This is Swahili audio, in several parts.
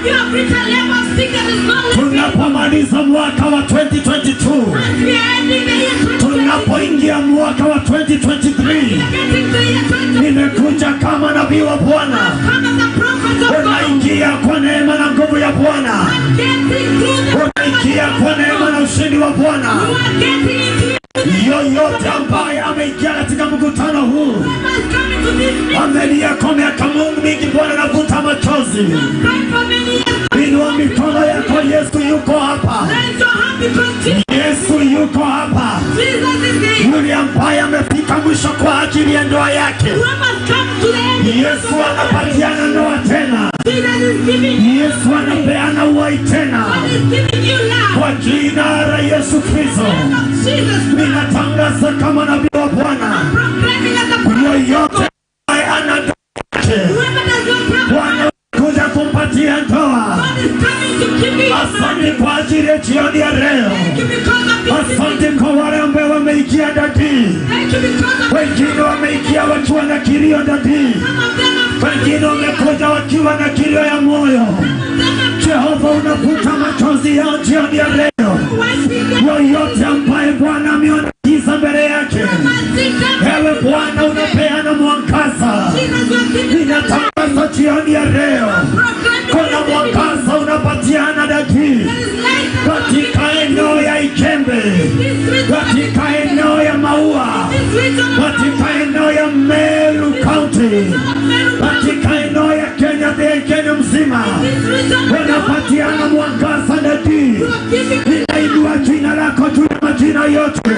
of you have reached a level of sick that is not living. Tunapomaliza mwaka wa 2022, As we are ending the year 2020, tunapoingia mwaka wa 2023, getting to year 2023, nimekuja kama nabii wa Bwana. come as a prophet of God. Unaingia kwa neema na nguvu ya Bwana, Getting through the unaingia kwa neema na ushindi wa Bwana. You are getting into Yoyote ambaye ameingia katika mkutano huu whoever is coming to this meeting, amelia kwa miaka mingi, Bwana anavuta machozi. cry for many years. Inua mikono yako, Yesu yuko hapa, Raise your hand because Jesus, Yesu yuko hapa. Jesus is here. Yule ambaye amefika mwisho kwa ajili ya ndoa yake, Whoever has come to the end, Yesu anapatiana ndoa tena, Jesus is giving you, Yesu anapeana uhai tena God is giving you life. kwa jina la Yesu Kristo. Jesus Christ, Ninatangaza kama nabii wa Bwana, proclaiming as a prophet. yoyote ambaye ana ndoa yake, Whoever does not have Bwana kuja kumpatia ndoa. God is coming to give you your Asante marriage. kwa ajili ya jioni ya leo. Thank you because of this. Asante kwa wale ambao wameingia ndani, Thank you because of wengine wameingia wakiwa na kilio ndani, some of them have wengine wamekuja wakiwa na kilio ya moyo. Jehova, unafuta machozi yao jioni ya leo. wiping them. Yoyote ambaye Bwana ameona giza mbele yake, ewe Bwana unapeana mwangaza. Jesus, you are giving Ninatangaza jioni ya leo, proclaiming kuna mwangaza unapatiana dadi there is light katika eneo ya Ikembe, this region, katika eneo ya Maua, this region of katika eneo ya Meru County, Meru, katika eneo ya Kenya, the Kenya mzima this region of unapatiana mwangaza dadi. you are giving Ninainua jina lako juu ya majina yote,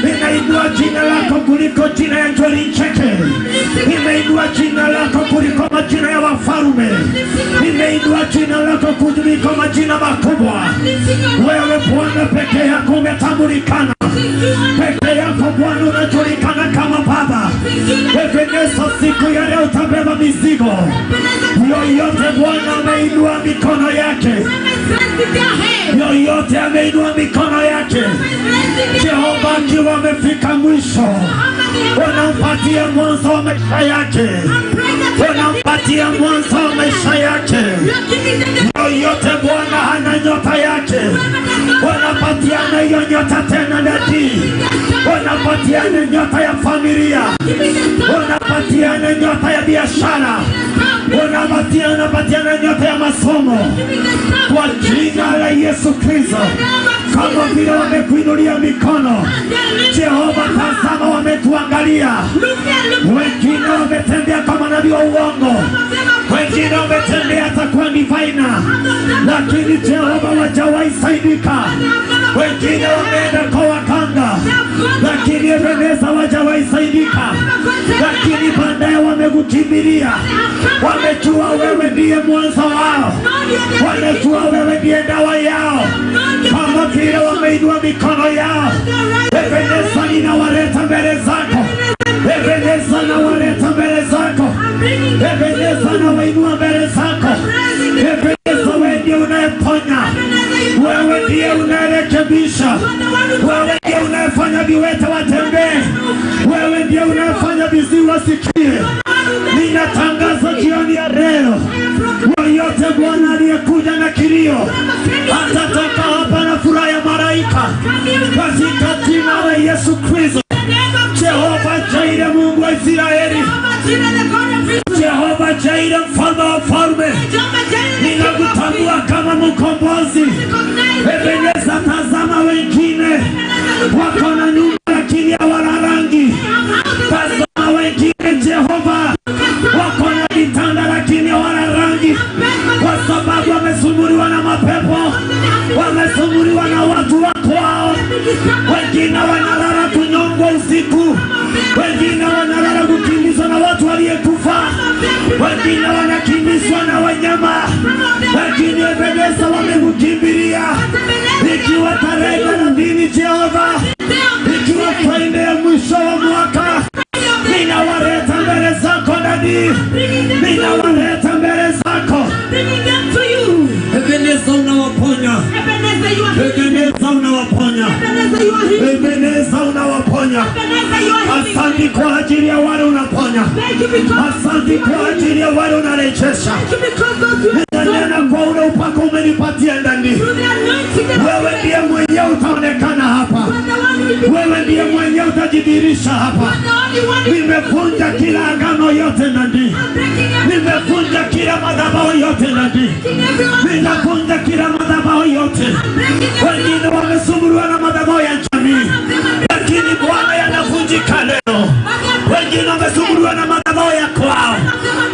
ninainua jina lako kuliko jina ya Njeri Ncheke, nimeinua jina lako kuliko majina ya wafalme, nimeinua jina lako kuliko majina makubwa. Wewe Bwana peke yako umetambulikana, peke yako Bwana unajulikana kama Baba. Ebeneza, siku ya leo utabeba mizigo yoyote. Bwana ameinua mikono yake, yoyote ameinua mikono yake. Jehova akiwa amefika mwisho, unampatia mwanzo wa maisha yake, unampatia mwanzo wa maisha yake. Yoyote Bwana hana nyota yake, unapatiana hiyo nyota tena ndani, unapatiana nyota ya familia, unapatiana nyota ya biashara, unapatiana nyota ya masomo kwa jina la Yesu Kristo. Kama vile wamekuinulia mikono, Jehova, tazama wamekuangalia. Wengine wametembea kama nabii wa uongo, wengine wametembea hata kwa divaina, lakini Jehova hawajawahi saidika. Wengine wameenda kwa waganga, lakini Ebeneza hawajawahi saidika, lakini baadaye wamekukimbilia, wamejua wewe ndiye mwanzo wao, wamejua wewe ndiye dawa yao. Kama vile wameinua mikono yao, Ebeneza, ninawaleta mbele zako. Ebeneza, nawaleta mbele zako. Ebeneza, nawainua mbele zako. Ebeneza, wewe ndiye unayeponya, wewe ndiye unayerekebisha, wewe ndiye unayefanya viwete watembee, wewe ndiye unayefanya viziwi wasikie. Ninatangaza jioni ya leo, yoyote Bwana aliyekuja na kilio atatoka hapa na furaha ya malaika katika jina la Yesu Kristo. Jehova Jaire, Mungu wa Israeli, Jehova Jaire, mfalme wa falme, ninakutambua kama mkombozi. Ebeneza, tazama wengine wako na nyumba lakini hawana rangi. Tazama wengine Jehova wako na vitanda lakini hawana rangi, kwa sababu wamesumbuliwa na mapepo, wamesumbuliwa na watu wa kwao. Wengine wanalala kunyongwa usiku, wengine wanalala kukimbizwa na watu waliyekufa, wengine wanakimbizwa na wanyama, lakini Ebeneza wamekukimbilia. Ikiwa tarehe 30 Jehova, ikiwa Friday ya mwisho wa mwaka, ninawaleta mbele zako dadi, ninawaleta mbele zako. Ebeneza, unawaponya. Ebeneza, unawaponya. Ebeneza, unawaponya. Asante kwa ajili ya wale unaponya. Asante kwa ajili ya wale unarejesha. Ninanena kwa umetupatia ndani. Wewe ndiye mwenyewe utaonekana hapa. Wewe ndiye mwenyewe utajidhihirisha hapa. Nimevunja kila agano yote ndani. Nimevunja kila madhabahu yote ndani. Ninavunja kila madhabahu yote. Wengine wamesumbuliwa na madhabahu ya jamii, lakini Bwana yanavunjika leo. Wengine wamesumbuliwa na madhabahu ya kwao,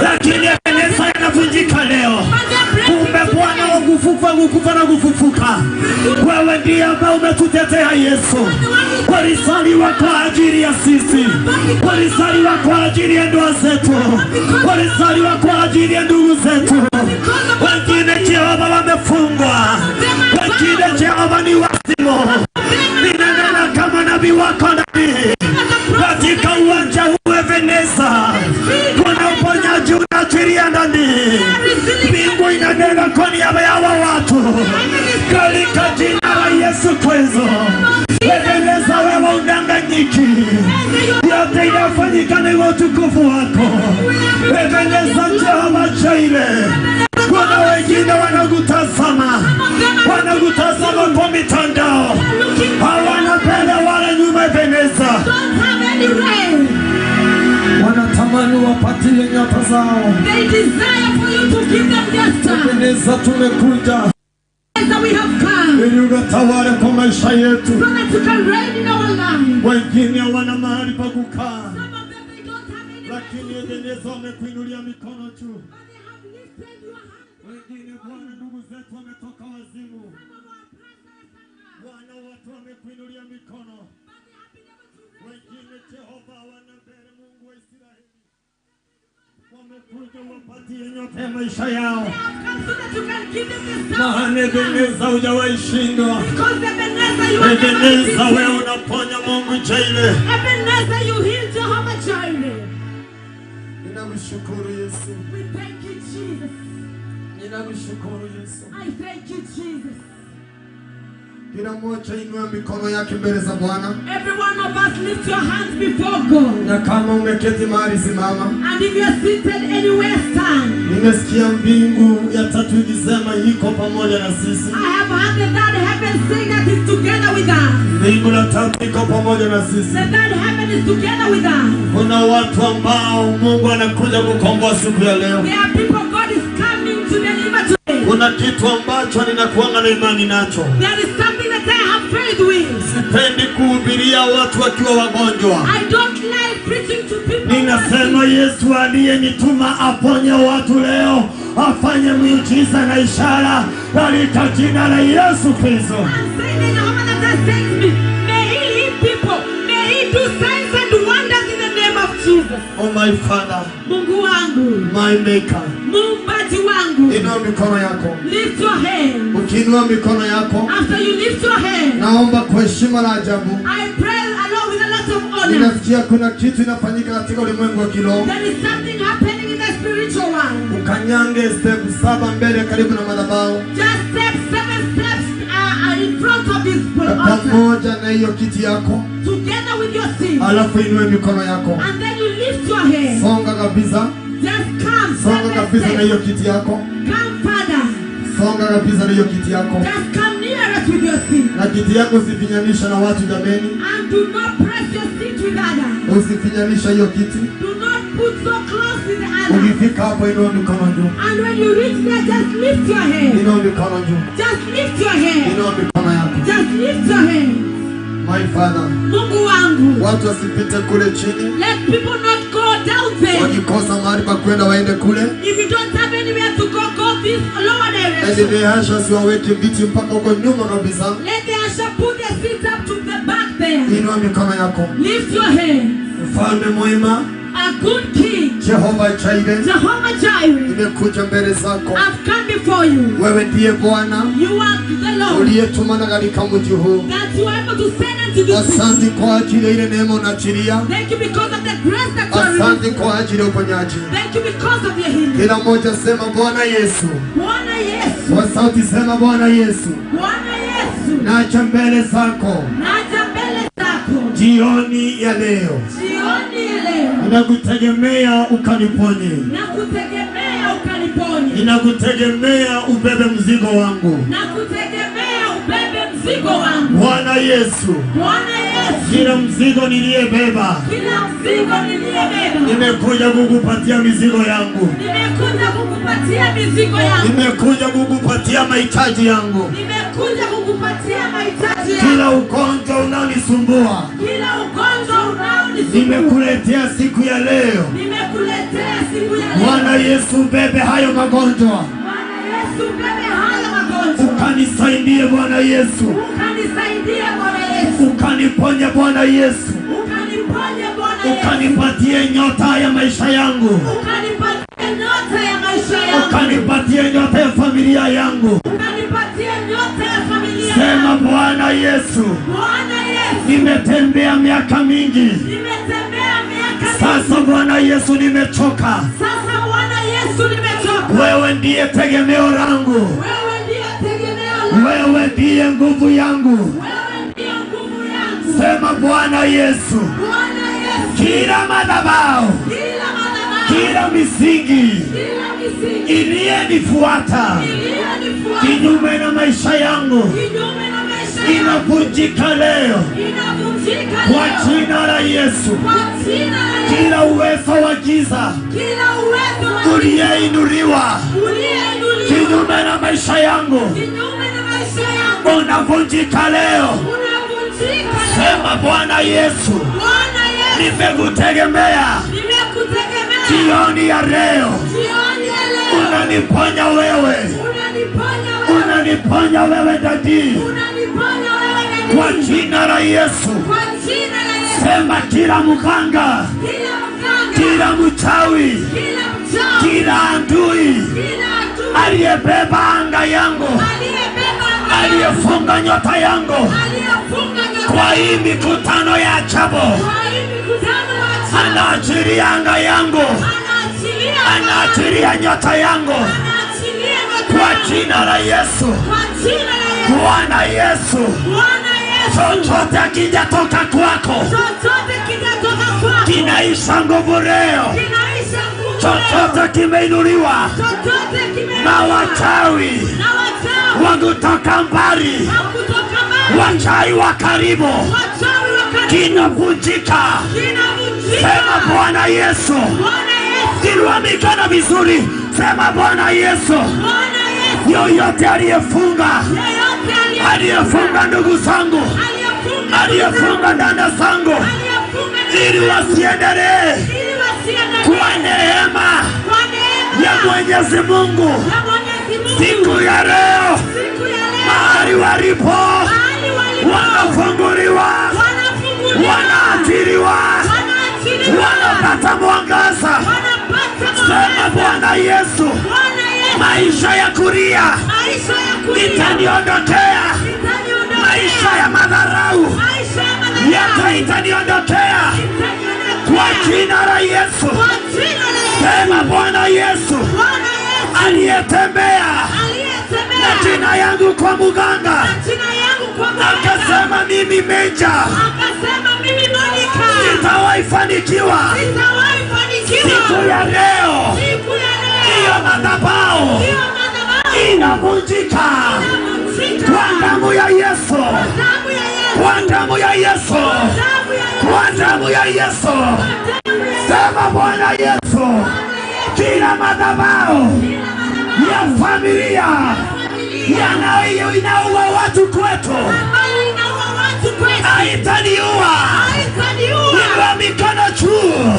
lakini kanisa yanavunjika leo. Kumbe Bwana wangufufa ngukufa na kufufuka. Wewe ndiye ambaye umetutetea Yesu. Walizaliwa kwa ajili ya sisi, walizaliwa kwa ajili ya ndoa zetu, walizaliwa kwa ajili ya ndugu zetu. Wengine Jehova wamefungwa, wengine Jehova ni wazimu. Ninanena kama nabii wako nabii katika uwanja huu Ebeneza, kuna uponyaji unaachilia ndani. Mbingu inanena kwa niaba ya watu katika jina la Yesu Kristo. Ebeneza, wewe udanganyiki, yote inafanyika ni utukufu wako. Ebeneza, Jehova Jireh, kuna wengine wanakutazama, wanakutazama kwa mitandao, hawana mbele wala nyuma. Ebeneza, wanatamani wapatie nyota zao. They desire for you to give them their star. Ebeneza, tumekuja We have come ili ukatawale kwa maisha yetu. so that you can reign in our lives. Wengine hawana mahali pa kukaa, Some of them, they don't have any, lakini Ebeneza wamekuinulia mikono juu. but they have lifted your hand. Wengine Bwana, ndugu zetu wametoka wazimu. Some of our brothers and sisters, Bwana, watu wamekuinulia mikono. but they have been able to raise your Wengine Jehova hawana mbele, Mungu wa Israeli, wamekuja wapatie nyota ya maisha yao. They have come so that you can give them the star. Maana Ebeneza hujawahi shindwa. Because Ebenezer, you are never Ebeneza, wewe defeated. unaponya Mungu Jireh. Ebenezer, you heal Jehovah Jireh. Ninakushukuru Yesu, We thank you, Jesus. ninakushukuru Yesu. I thank you, Jesus. Kila mmoja inua mikono yake mbele za Bwana, Every one of us lift your hands before God. na kama umeketi mahali simama. And if you are seated anywhere, stand. Nimesikia mbingu ya tatu ikisema iko pamoja na sisi. I have heard the third heaven say that is together with us. Mbingu la tatu iko pamoja na sisi. The third heaven is together with us. Kuna watu ambao Mungu anakuja kukomboa siku ya leo. There are people God is coming to deliver today. Kuna kitu ambacho ninakuanga na imani nacho. There is something that I have faith with. Sipendi kuhubiria watu wakiwa wagonjwa. I don't like preaching to people. Ninasema Yesu aliyenituma aponye watu leo, afanye miujiza na ishara katika jina la Yesu Kristo. I'm saying the Jehovah that has sent me, may he heal people. May he do signs and wonders in the name of Jesus. Oh my Father, Mungu wangu, my Maker. muumbaji wangu, Inua mikono yako. lift your hand. Ukiinua mikono yako, After you lift your hand, naomba kwa heshima na ajabu. I pray along with a lot of honor. Ninasikia kuna kitu inafanyika katika ulimwengu wa kiroho. There is something happening in the spiritual world. Ukanyange step 7 mbele karibu na madhabahu, Just step 7 steps in front of this altar, pamoja na hiyo kiti yako, together with your seat, alafu inue mikono yako, and then you lift your hand. songa kabisa, Just come, songa seven kabisa na steps. hiyo kiti yako, Come, Father. songa kabisa na hiyo kiti yako, Just come nearer with your seat, na kiti yako usifinyanisha na watu jameni, and do not press your seat with others. usifinyanisha hiyo kiti. Do not put so close with the others. Ukifika hapo, inua mikono juu, And when you reach there, just lift your hand. inua mikono juu, Just lift your hand. inua mikono yako. Just lift your hand. My Father, Mungu wangu. watu wasipite kule chini, Let people not go down there. wakikosa mahali pa kwenda waende kule. If you don't have anywhere to go, go this lower direction. Endelea siwaweke viti mpaka huko nyuma kabisa. Let the usher put their seat up to the back there. Inua mikono yako. Lift your hand. Mfalme mwema, A good king, Jehova Jireh, Jehovah Jireh, nimekuja mbele zako. I've come before you. Wewe ndiye Bwana You are the Lord uliyetumana katika mji huu. that you are able to send unto this Asante city. kwa ajili ya ile neema unaachilia. Thank you because of the grace that you are Asante releasing. kwa ajili ya uponyaji. Thank you because of your healing. Kila mmoja sema Bwana Yesu. Bwana Yesu, Kwa sauti sema Bwana Yesu. Bwana Yesu, Naja mbele zako naja mbele zako jioni ya leo. jioni ya leo Ninakutegemea ukaniponye. na kutegemea ukaniponye. Ninakutegemea ubebe mzigo wangu. Nakutegemea ubebe mzigo wangu. Bwana Yesu. Bwana Yesu. Kila mzigo niliyebeba. Kila mzigo niliyebeba. Nimekuja kukupatia mizigo yangu. Nimekuja kukupatia mizigo yangu. Nimekuja kukupatia mahitaji yangu. Nimekuja kukupatia mahitaji yangu. Kila ugonjwa unaonisumbua. Kila ugonjwa unaonisumbua. Nimekuletea siku ya leo. Nimekuletea siku ya leo. Bwana Yesu, bebe hayo magonjwa. Bwana Yesu, bebe hayo magonjwa. Ukanisaidie Bwana Yesu. Ukanisaidie Bwana Yesu. Ukaniponye Bwana Yesu. Ukaniponye Bwana Yesu. Ukanipatie nyota ya maisha yangu. Ukanipatie nyota ya maisha yangu. Ukanipatie nyota ya familia yangu. Ukanipatie nyota ya familia yangu. Sema Bwana Yesu. Bwana Yesu. Nimetembea miaka mingi. Nimetembea miaka mingi. Sasa Bwana Yesu nimechoka. Sasa Bwana Yesu nimechoka. Wewe ndiye tegemeo langu. Wewe ndiye tegemeo langu. Wewe ndiye nguvu yangu. Wewe ndiye nguvu yangu. Sema Bwana Yesu. Bwana Yesu. Kila madhabahu. Kila madhabahu. Kila misingi. Kila misingi. Iliyenifuata. Iliyenifuata. Kinyume na maisha yangu. Kinyume na maisha yangu. Inavunjika leo. Inavunjika leo. Kwa jina la Yesu. Kwa jina la Yesu. Kila uwezo wa giza. Kila uwezo wa giza. Uliyeinuliwa. Uliyeinuliwa. Kinyume na maisha yangu. Kinyume na maisha yangu. Unavunjika leo. Unavunjika leo. Sema Bwana Yesu. Bwana Yesu. Nimekutegemea. Nimekutegemea. Jioni ya leo. Jioni ya leo. Unaniponya wewe. Unaniponya wewe. Unaniponya wewe dadi. Unaniponya wewe dadi. Kwa jina la Yesu. Kwa jina la Yesu. Sema kila mganga. Kila mganga. Kila mchawi. Kila mchawi. Kila adui. Kila adui. Aliyebeba anga yangu. Aliyebeba anga yangu. Aliyefunga nyota yangu. Aliyefunga nyota. Kwa hii mikutano ya ajabu. Kwa hii mikutano ya ajabu. Anaachilia anga yangu. Anaachilia. Anaachilia nyota yangu. Anaachilia nyota. Kwa jina la Yesu. Kwa jina la Yesu. Bwana Yesu. Bwana Yesu. Chochote kijatoka kwako. Chochote kijatoka kwako. Kinaisha nguvu leo. Kinaisha nguvu. Chochote kimeinuliwa. Chochote kimeinuliwa. Na wachawi. Na wachawi. Wa kutoka mbali. Wa kutoka mbali. Wachawi wa karibu. Wachawi wa karibu. Kinavunjika. Kinavunjika. Sema Bwana Yesu. Bwana Yesu. Inua mikono vizuri. Sema Bwana Yesu. Bwana Yesu. Yoyote aliyefunga. Yoyote aliyefunga ndugu zangu. Aliyefunga dada zangu. Ili wasiendelee. Kwa neema ya Mwenyezi Mungu. Siku ya leo. Mahali walipo. Wanafunguliwa. Wanaachiliwa. Wanapata mwangaza. Sema Bwana Yesu. Maisha ya kulia itaniondokea. Maisha ya madharau yako itaniondokea. Kwa jina la Yesu. Sema Bwana Yesu. Aliyetembea na jina yangu kwa muganga. Akasema mimi Meja sitawahi fanikiwa. Siku ya leo hiyo madhabahu inavunjika kwa damu ya Yesu. Kwa damu ya Yesu. Kwa damu ya Yesu. Sema Bwana Yesu. Kila madhabahu ya familia yanayoinaua watu kwetu haitaniua. Inua mikono juu.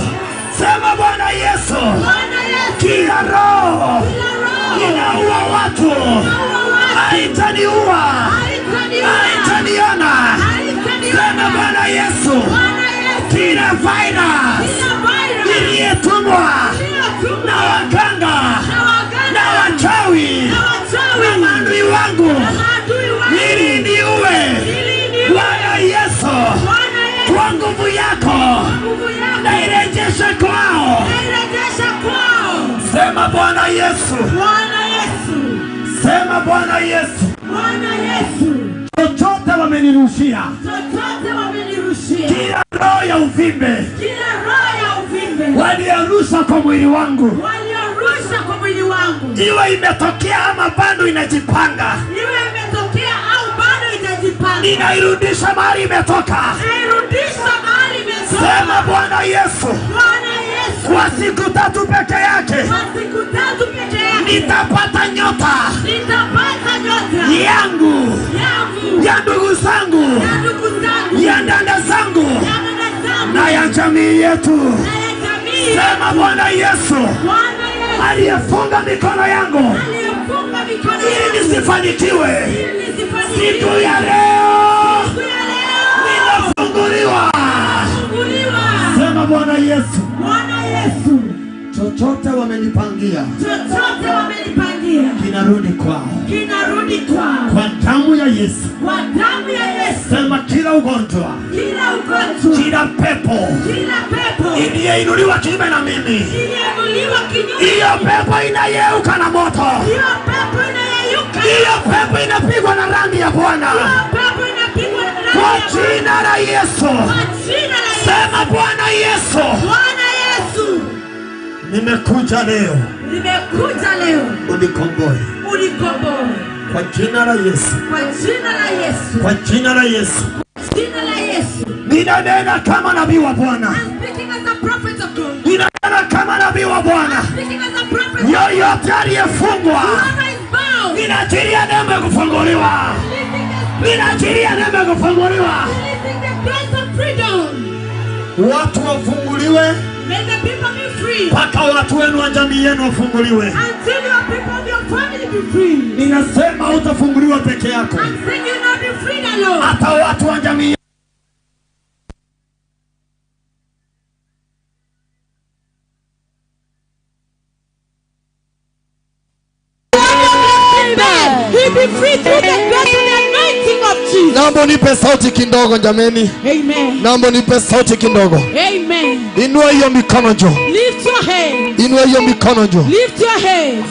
Sema Bwana Yesu. Kila roho inaua watu haitaniua. Haitaniona. Sema Bwana Yesu. Kila virus iliyetumwa na waganga na wachawi na maadui wangu ili niue, Bwana Yesu, kwa nguvu yako nairejesha kwao. Sema Bwana Yesu. Sema Bwana Yesu. Chochote wamenirushia. Kila roho ya uvimbe. Walirusha kwa mwili wangu. wangu. Iwe imetokea ama bado inajipanga. Iwe imetokea au bado inajipanga. Ninairudisha mahali imetoka. Nairudisha mahali imetoka. Sema Bwana Yesu. Bwana Yesu. Kwa siku tatu peke yake. Kwa siku tatu peke yake. Nitapata nyota. Nitapata nyota. Yangu. Yangu. Ya ndugu zangu. Ya ndugu zangu. Ya dada zangu. Ya dada zangu. Na ya jamii yetu. Na ya jamii yetu. Sema Bwana Yesu. Bwana Yesu. Aliyefunga mikono yangu. Aliyefunga mikono yangu. Ili nisifanikiwe. Ili nisifanikiwe. Siku ya leo. Siku ya leo. Ninafunguliwa. Funguliwa. Sema Bwana Yesu. Bwana Yesu. Chochote wamenipangia. Chochote wamenipangia. Kinarudi kwao. Kinarudi kwao. Kwa damu ya Yesu. Kwa damu ya Yesu. Sema kila ugonjwa. Kila ugonjwa. Kila pepo. Kila pepo. Iliyeinuliwa kinyume na mimi. Iliyeinuliwa kinyume. Hiyo pepo inayeyuka na moto. Hiyo pepo inayeyuka. Hiyo pepo inapigwa na rangi ya Bwana. Hiyo pepo inapigwa na rangi ya Kwa jina la Yesu. Kwa jina la Yesu. Sema Bwana Yesu. Bwana Yesu. Nimekuja leo. Nimekuja leo. Unikomboe. Unikomboe. Kwa jina la Yesu. Kwa jina la Yesu. Kwa jina la Yesu. Kwa jina la Yesu. Ninanena kama nabii wa Bwana. I'm speaking as a prophet of God. Ninanena kama nabii wa Bwana. I'm speaking as a prophet of God. Yoyote aliyefungwa. Whoever is bound. Ninaachilia neema ya kufunguliwa. Ninaachilia neema ya kufunguliwa. Releasing the grace of freedom. Watu wafunguliwe. May the people be free. Mpaka watu wenu wa jamii yenu wafunguliwe. Until your people of your family be free. Ninasema utafunguliwa peke yako. I'm saying you not be free alone. Hata watu wa jamii He be free through the grace and the anointing of Jesus. Naomba nipe sauti kidogo jameni. Amen. Naomba nipe sauti kidogo. Amen. Inua hiyo mikono juu. Lift your hand. Inua hiyo mikono juu. Lift your hand.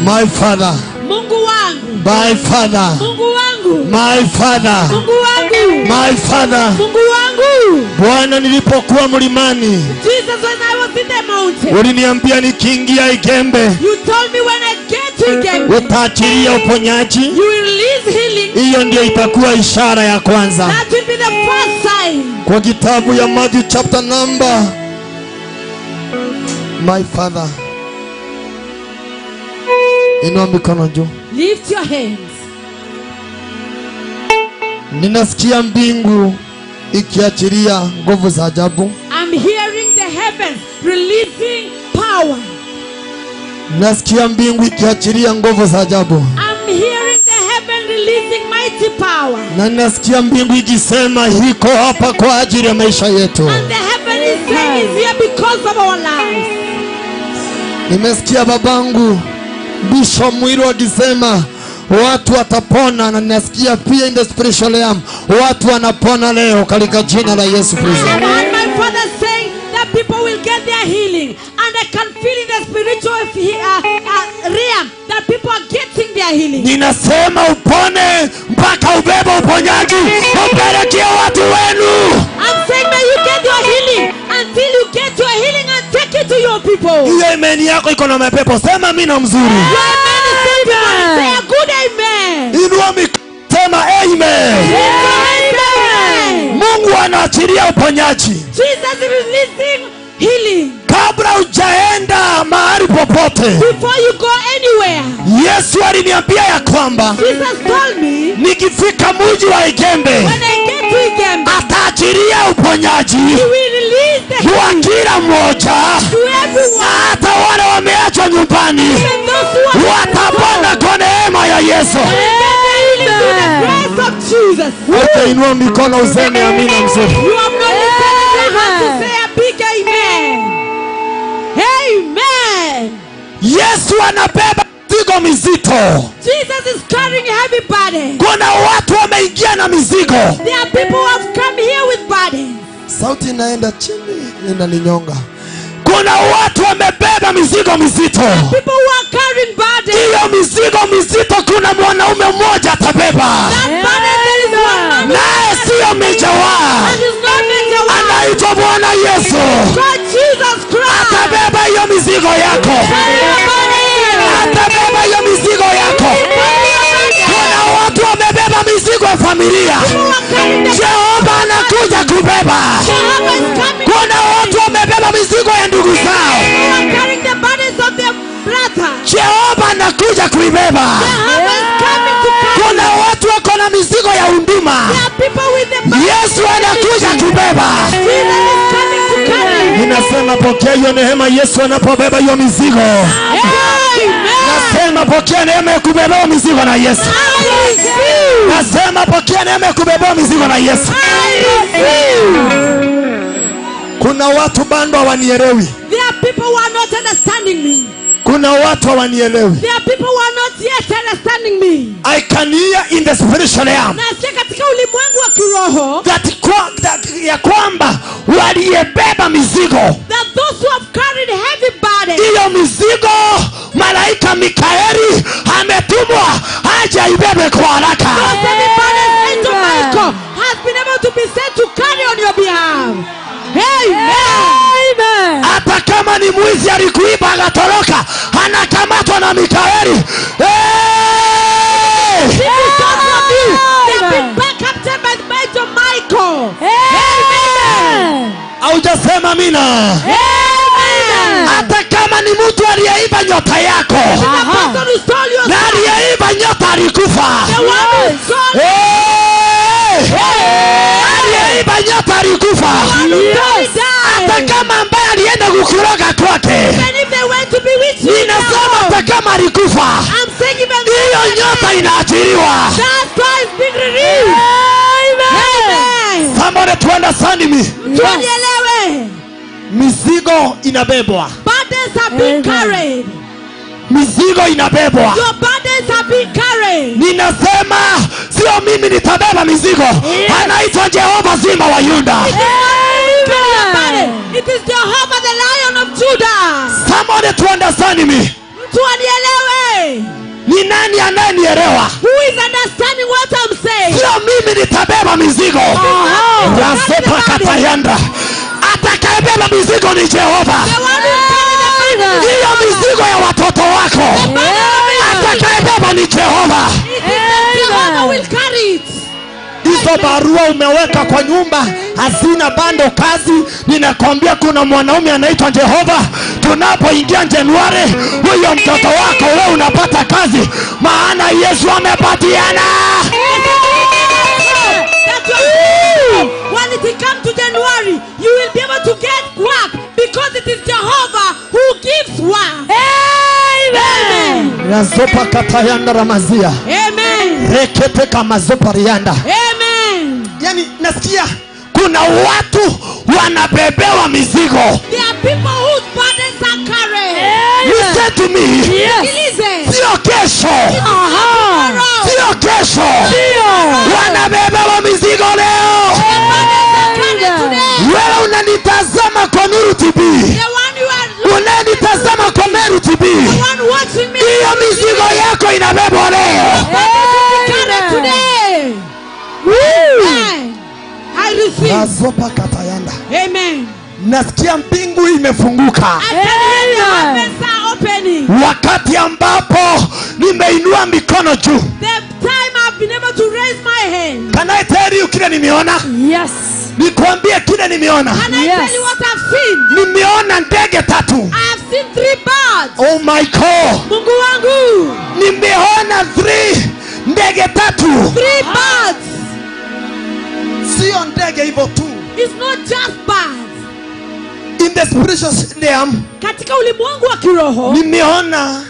My Father. Mungu wangu. My Father. Mungu wangu. My Father. Mungu wangu. My Father. Mungu wangu. Bwana, nilipokuwa mlimani, Jesus, when I was in the mountain, uliniambia nikiingia Igembe, you told me when I get to Igembe, utaachilia uponyaji. You will release healing. Hiyo ndio itakuwa ishara ya kwanza. That will be the first sign. Kwa kitabu ya Matthew chapter number, my Father. Inua mikono juu. Lift your hands. Ninasikia mbingu ikiachilia nguvu za ajabu. I'm hearing the heavens releasing power. Nasikia mbingu ikiachilia nguvu za ajabu. I'm hearing the heaven releasing mighty power. Na nasikia mbingu ikisema iko hapa kwa ajili ya maisha yetu. And the heaven is saying is here because of our lives. Nimesikia babangu Bishop Mwiru akisema watu watapona, na ninasikia pia in the spiritual realm watu wanapona leo katika jina la Yesu Kristo. I heard my father saying that people will get their healing, and I can feel in the spiritual realm that people are getting their healing. Ninasema upone mpaka ubebe uponyaji upelekee watu wenu. I'm saying may you get your healing until you get your healing and take it to your people. Hiyo imani yako iko na mapepo. Sema mimi na mzuri. Your amen is simple. Say a good amen. Inua mikono sema amen. Amen. Mungu anaachilia uponyaji. Jesus is releasing healing. Kabla hujaenda mahali popote, before you go anywhere, Yesu aliniambia ya kwamba, Jesus told me, nikifika mji wa Igembe, when I get to Igembe, ataachilia uponyaji he will release the healing kwa kila mmoja, to everyone, hata wale wameachwa nyumbani even those who are watapona kwa neema ya Yesu. Wote inua mikono useme amina mzuri. You have not lifted your hand to say a big amen. Amen. Yesu anabeba mizigo mizito. Jesus is carrying heavy burdens. Kuna watu wameingia na mizigo. There are people who have come here with burdens. Sauti inaenda chini inaninyonga. Kuna watu wamebeba mizigo mizito. People who are carrying burdens. Hiyo mizigo mizito kuna mwanaume mmoja atabeba. That burden there is one man. Naye sio Mejawa. And is not Mejawa. Anaitwa Bwana Yesu. God Jesus Christ. Atabeba hiyo mizigo yako. familia, Jehova anakuja kubeba. Kuna watu wamebeba mizigo ya ndugu zao, Jehova anakuja kuibeba. Kuna watu wako na mizigo ya unduma, Yesu anakuja kubeba. Ninasema pokea hiyo neema Yesu anapobeba hiyo mizigo. Nasema pokea neema ya kubeba mizigo na Yesu. Nasema pokea neema ya kubeba mizigo na Yesu. Kuna watu bado hawanielewi. There are people who are not understanding me. Kuna watu hawanielewi. There are people who are not yet understanding me. I can hear in the spiritual realm. Nasikia katika ulimwengu wa kiroho that ya kwamba waliyebeba mizigo, that those who have carried heavy burdens, hiyo mizigo malaika Mikaeli ametumwa aje aibebe kwa haraka. Those heavy burdens, angel Michael has been able to be sent to carry on your behalf. Amen. Hata kama ni mwizi alikuiba akatoroka, anakamatwa na Mikaeli. Hey! They've been back captured by the angel Michael. Amen. Haujasema amina. Amen. Hata kama ni mtu aliyeiba nyota yako, na aliyeiba nyota alikufa. Aliyeiba nyota alikufa. Hata kama ambaye alienda kukuroga kwake, ninasema hata kama alikufa, hiyo nyota inaachiliwa. Somebody to understand me. Mizigo inabebwa. Burdens are being carried. Mizigo inabebwa. Your burdens are being carried. Ninasema sio mimi nitabeba mizigo. Anaitwa Jehova Simba wa Yuda. It is Jehovah the Lion of Judah. Somebody to understand me. Mtu anielewe. Ni nani anayenielewa? Who is understanding what I'm saying? Sio mimi nitabeba mizigo. Rasopa katayanda. Atakayebeba mizigo ni Jehova. Hiyo mizigo ya watoto wako, atakayebeba ni Jehova. Hizo barua umeweka kwa nyumba hazina bando kazi, ninakwambia kuna mwanaume anaitwa Jehova. Tunapoingia Januari, huyo mtoto wako wewe unapata kazi, maana Yesu amepatiana. When it comes to January, you will be able to get work because it is Jehovah who gives work. Amen. Razopa katayanda ramazia. Amen. Rekete kama zopa rianda. Amen. Yani nasikia kuna watu wanabebewa mizigo. There are people whose burdens are carried. Listen to me. Yes. Sio kesho. Sio kesho. Wanabebewa mizigo leo. Wewe unanitazama kwa Nuru TV. Unanitazama kwa Meru TV. Hiyo mizigo yako inabebwa leo. I receive. Razopa katayanda. Amen. Nasikia mbingu imefunguka. Wakati ambapo nimeinua mikono juu. The time I've been able to raise my hand. Can I tell you kile nimeona? Yes. Nikwambie kile nimeona. Can I tell you what I've seen? Nimeona ndege tatu. I have seen 3 birds. Oh my God. Mungu wangu. Nimeona 3 ndege tatu. 3 birds. Sio ndege hivyo tu. It's not just birds. In the spiritual realm, katika ulimwengu wa kiroho, nimeona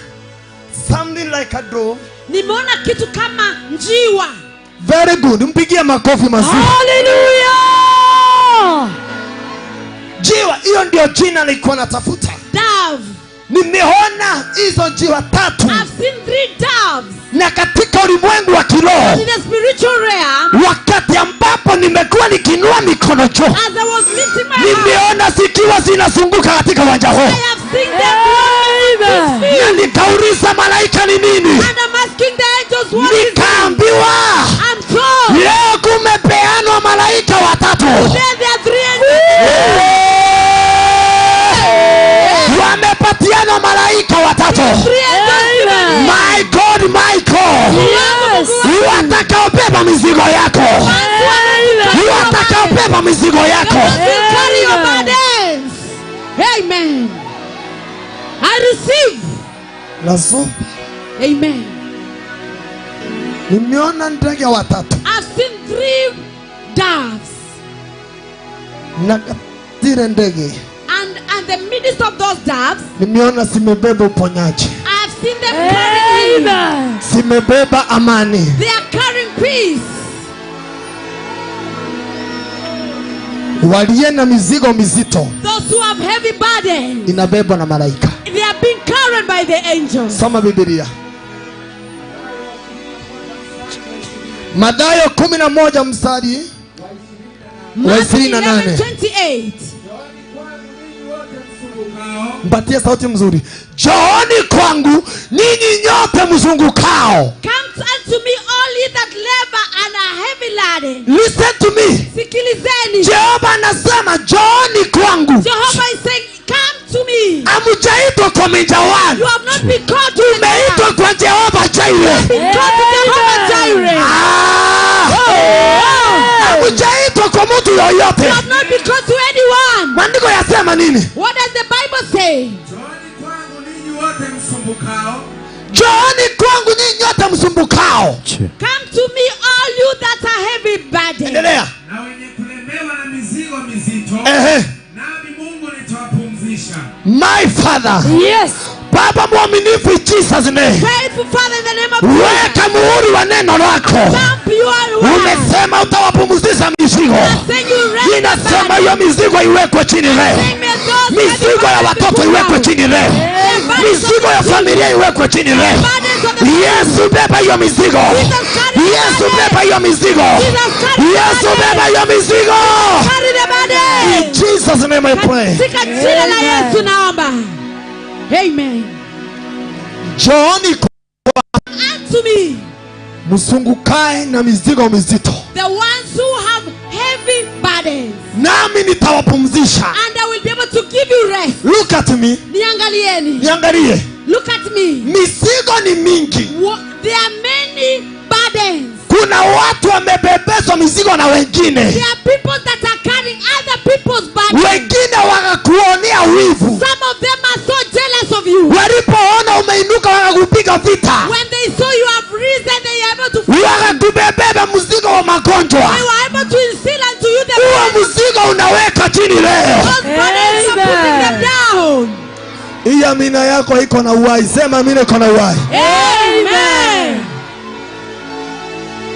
something like a dove. Nimeona kitu kama njiwa. Very good. Mpigie makofi mazuri. Hallelujah. Njiwa, hiyo ndio jina nilikuwa natafuta. Dove. Nimeona hizo njiwa tatu. I've seen 3 doves. Na katika ulimwengu wa kiroho, in the spiritual realm, wakati ambapo nimekuwa nikinua mikono juu, as I was lifting my hand, nimeona zikiwa zinazunguka katika uwanja huu. I have seen them. Na nikauliza malaika ni nini? And I'm asking the angels what is it? Nikaambiwa I'm told leo kumepeanwa malaika watatu. Today there are 3 angels. Wamepatiana malaika watatu. 3 angels. My God, my God. Yes. Watakaobeba mizigo yako. I receive. Lazo. Amen. Nimeona ndege watatu. I've seen 3 doves. Na zile ndege. And the midst of those doves, nimeona zimebeba uponyaji. I've seen them carrying healing. Zimebeba amani. They are carrying peace. Waliye na mizigo mizito, those who have heavy burdens, inabebwa na malaika. They are being carried by the angels. Soma Biblia. Mathayo 11 mstari wa 28. Mpatie sauti mzuri. Njooni kwangu ninyi nyote mzungukao. Come unto me all ye that labor and are heavy laden. Listen to me. Sikilizeni. Jehova anasema njooni kwangu. Jehovah is saying come to me. Hamjaitwa kwa Minjawan. You have not been called to. Umeitwa kwa Jehova Jireh. Been called to Jehovah Jireh. Hamjaitwa kwa mtu yoyote. You have not been called to anyone. Maandiko yasema nini? What does the Bible say? Njooni kwangu ninyi wote msumbukao. Njooni kwangu ninyi nyote msumbukao. Come to me all you that are heavy burdened. Endelea. Na wenye kulemewa na mizigo mizito. Nami Mungu nitawapumzisha. My Father. Yes. Baba mwaminifu, in Jesus name. Faithful Father, in the name of Jesus. Weka muhuri wa neno lako. Umesema utawapumzisha mizigo. Ninasema hiyo mizigo iwekwe chini leo. Mizigo ya watoto iwekwe chini leo. Mizigo ya familia iwekwe chini leo. Yesu beba hiyo mizigo. Yesu beba hiyo mizigo. Yesu beba hiyo mizigo. In Jesus name I pray. Katika jina la Yesu naomba. Amen. Njooni unto me, msungukae na mizigo mizito. The ones who have heavy burdens. Nami nitawapumzisha. And I will be able to give you rest. Look at me. Niangalieni. Niangalie. Look at me. Mizigo ni mingi. There are many burdens. Kuna watu wamebebeshwa mizigo na wengine. There are people that are carrying other people's burdens. Wengine wakakuonea wivu. Some of them are so jealous of you. Walipoona umeinuka wakakupiga vita. When they saw you have risen, they are able to fight. Wakakubebeba mzigo wa magonjwa. They were able to instill unto you the huo mzigo unaweka chini leo. Those burdens are putting them down. Hii amina yako iko na uhai. Sema amina iko na uhai. Amen.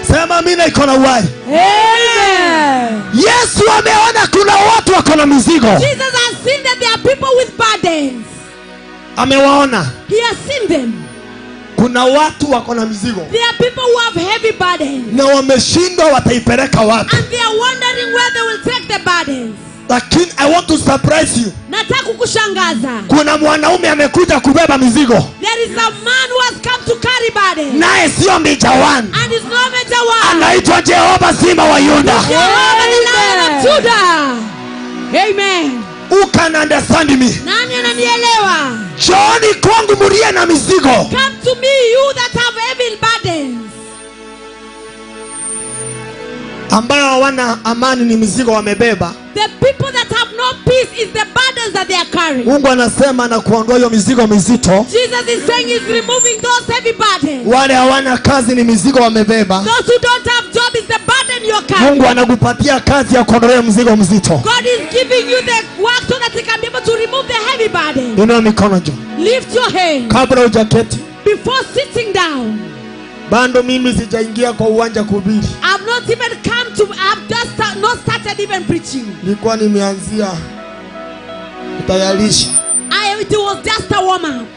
Sema amina iko na uhai. Amen. Yesu ameona kuna watu wako na mizigo. Jesus has seen that there are people with burdens. Amewaona. He has seen them. Kuna watu wako na mizigo. There are people who have heavy burdens. Na wameshindwa wataipeleka wapi. And they are wondering where they will take the burdens. Lakini I want to surprise you. Nataka kukushangaza. Kuna mwanaume amekuja kubeba mizigo. There is a man who has come to carry burdens. Naye sio Minjawan. And is no Minjawan. Anaitwa Jehova Simba wa Yuda. Jehovah the Lion of Judah. Amen. Who can understand me? Nani ananielewa? Njooni kwangu mlie na mizigo. Come to me you that have heavy burdens. Ambayo hawana amani ni mizigo wamebeba. The people that have no peace is the burdens that they are carrying. Mungu anasema na kuondoa hiyo mizigo mizito. Jesus is saying he's removing those heavy burdens. Wale hawana kazi ni mizigo wamebeba. Those who don't have job is the burden you're carrying. Mungu anakupatia kazi ya kuondolea mzigo mzito. God is giving you the work so that he can be able to remove the heavy burden. Inua mikono juu. Lift your hand. Kabla hujaketi. Before sitting down. Bado mimi sijaingia kwa uwanja kuhubiri. I've not even come to, I've just not started even preaching. Nilikuwa nimeanzia kutayarisha. It was just a warm up.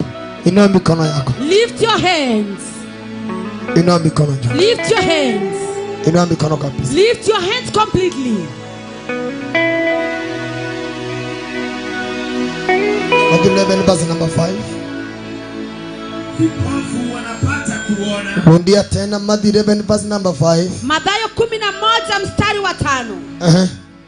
Inua mikono yako. Lift your hands. Inua mikono juu. Lift your hands. Inua mikono kabisa. Lift your hands completely. Matthew 11 verse number 5. Vipofu wanapata kuona. Rudia tena Matthew 11 verse number 5. Mathayo 11 mstari wa 5.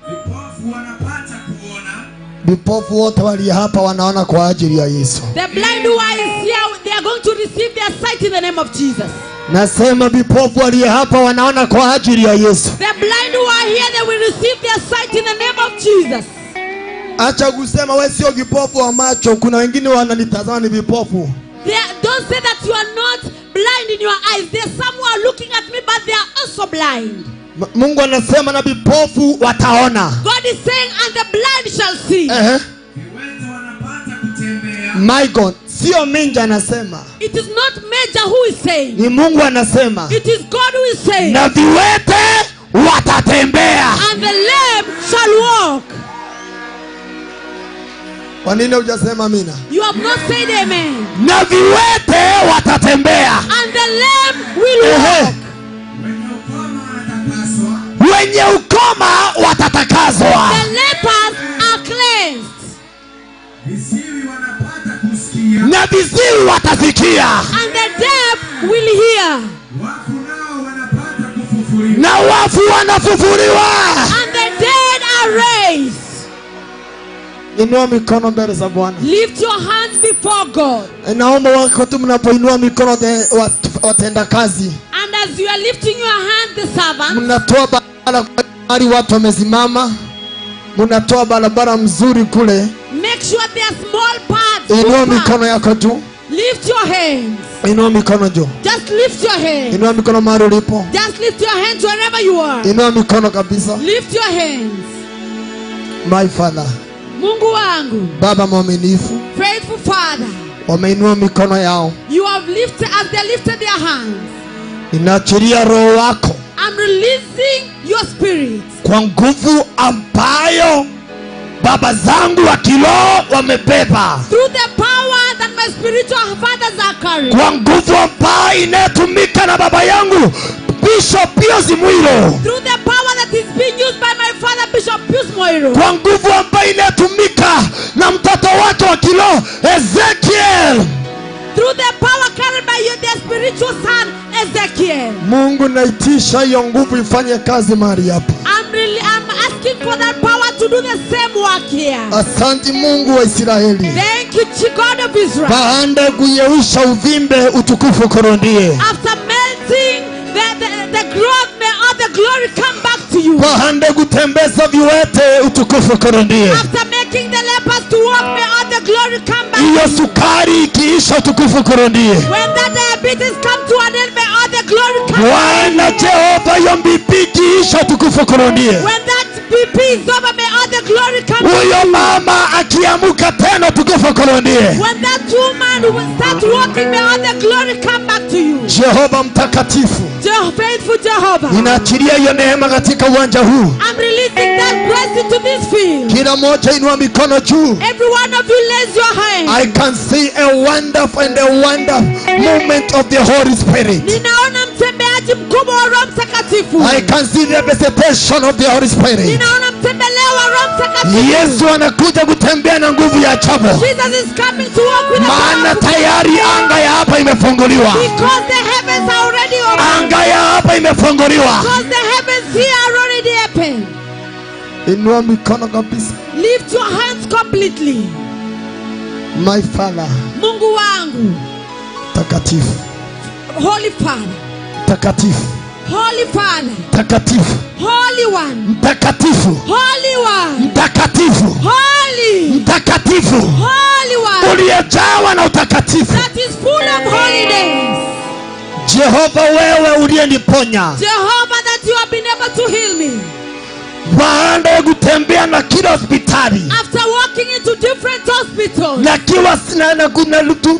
Vipofu wanapata kuona. Vipofu wote walio hapa wanaona kwa ajili ya Yesu. The blind who are here, they are going to receive their sight in the name of Jesus. Nasema vipofu walio hapa wanaona kwa ajili ya Yesu. The blind who are here, they will receive their sight in the name of Jesus. Acha kusema wewe sio kipofu wa macho, kuna wengine wananitazama ni vipofu. Don't say that you are not blind in your eyes. There are some who are looking at me, but they are also blind. Mungu anasema na vipofu wataona. God is saying, and the blind shall see. Viwete wanapata kutembea. My God, sio Minja anasema. It is not Major who is saying. Ni Mungu anasema. It is God who is saying. Na viwete watatembea. And the lame shall walk. Kwa nini hujasema amina? You have not said amen. Na viwete watatembea. And the lame will walk. Wenye ukoma watatakaswa. The lepers are cleansed. Viziwi wanapata kusikia. Na viziwi watasikia. And the deaf will hear. Wafu nao wanapata kufufuliwa. Na wafu wanafufuliwa. And the dead are raised. Inua mikono mbele za Bwana. Lift your hands before God. Naomba wakati mnapoinua mikono watenda kazi. And as you are lifting your hand, the servant. Mnatoa barabara watu wamesimama. Mnatoa barabara mzuri kule. Make sure there are small parts. Inua mikono yako juu. Lift your hands. Inua mikono juu. Just lift your hands. Inua mikono mahali ulipo. Just lift your hands wherever you are. Inua mikono kabisa. Lift your hands. My Father. Mungu wangu. Baba mwaminifu. Faithful Father. Wameinua mikono yao. You have lifted as they lifted their hands. Ninaachilia roho wako. I'm releasing your spirit. Kwa nguvu ambayo baba zangu wa kiroho wamebeba. Through the power that my spiritual fathers are carrying. Kwa nguvu ambayo inatumika na baba yangu Bishop Pius Mwiro. Through the power that is being used by my father Bishop Pius Mwiro. Kwa nguvu ambayo inatumika na mtoto wake wa kiroho Ezekiel. Through the power carried by you, their spiritual son Ezekiel. Mungu naitisha hiyo nguvu ifanye kazi mahali hapa. I'm asking for that power to do the same work here. Asante Mungu wa Israeli. Thank you God of Israel. Baada kuyeusha uvimbe utukufu kurudie. After melting the growth, may all the glory come back to you. Baada kutembeza viwete utukufu kurudie. After making the lepers to walk, may all the glory come back. Hiyo sukari ikiisha utukufu kurudie. When that diabetes come to an end, may all the glory come back. Bwana Jehova, hiyo BP ikiisha utukufu kurudie. When that BP is over, may all the glory come back. Huyo mama akiamuka tena utukufu kurudie. When that woman will start walking, may all the glory come back to you. Jehova mtakatifu. Faithful Jehovah. Ninaachilia hiyo neema katika uwanja huu. I'm releasing that grace into this field. Kila mmoja inua mikono juu. Every one of you raise your hand. I can see a wonderful and a wonderful movement of the Holy Spirit. Ninaona mtembeaji mkubwa wa Roho Mtakatifu. I can see the visitation of the Holy Spirit. Ninaona mtembeleo wa Roho Mtakatifu. Yesu anakuja kutembea na nguvu ya ajabu. Jesus is coming to walk with the Maana tayari anga ya hapa imefunguliwa. Because the heavens are already open. Anga ya hapa imefunguliwa. Because the heavens here are already open. Inua mikono kabisa. Lift your hands completely. My Father. Mungu wangu. Takatifu. Holy Father. Takatifu. Holy Father. Takatifu. Holy One. Mtakatifu. Holy One. Mtakatifu. Holy. Mtakatifu. Holy One. Uliyejawa na utakatifu. That is full of holiness. Jehova wewe uliyeniponya. Jehovah that you have been able to heal me. Baada ya kutembea na kila hospitali. After walking into different hospitals. Na kiwa na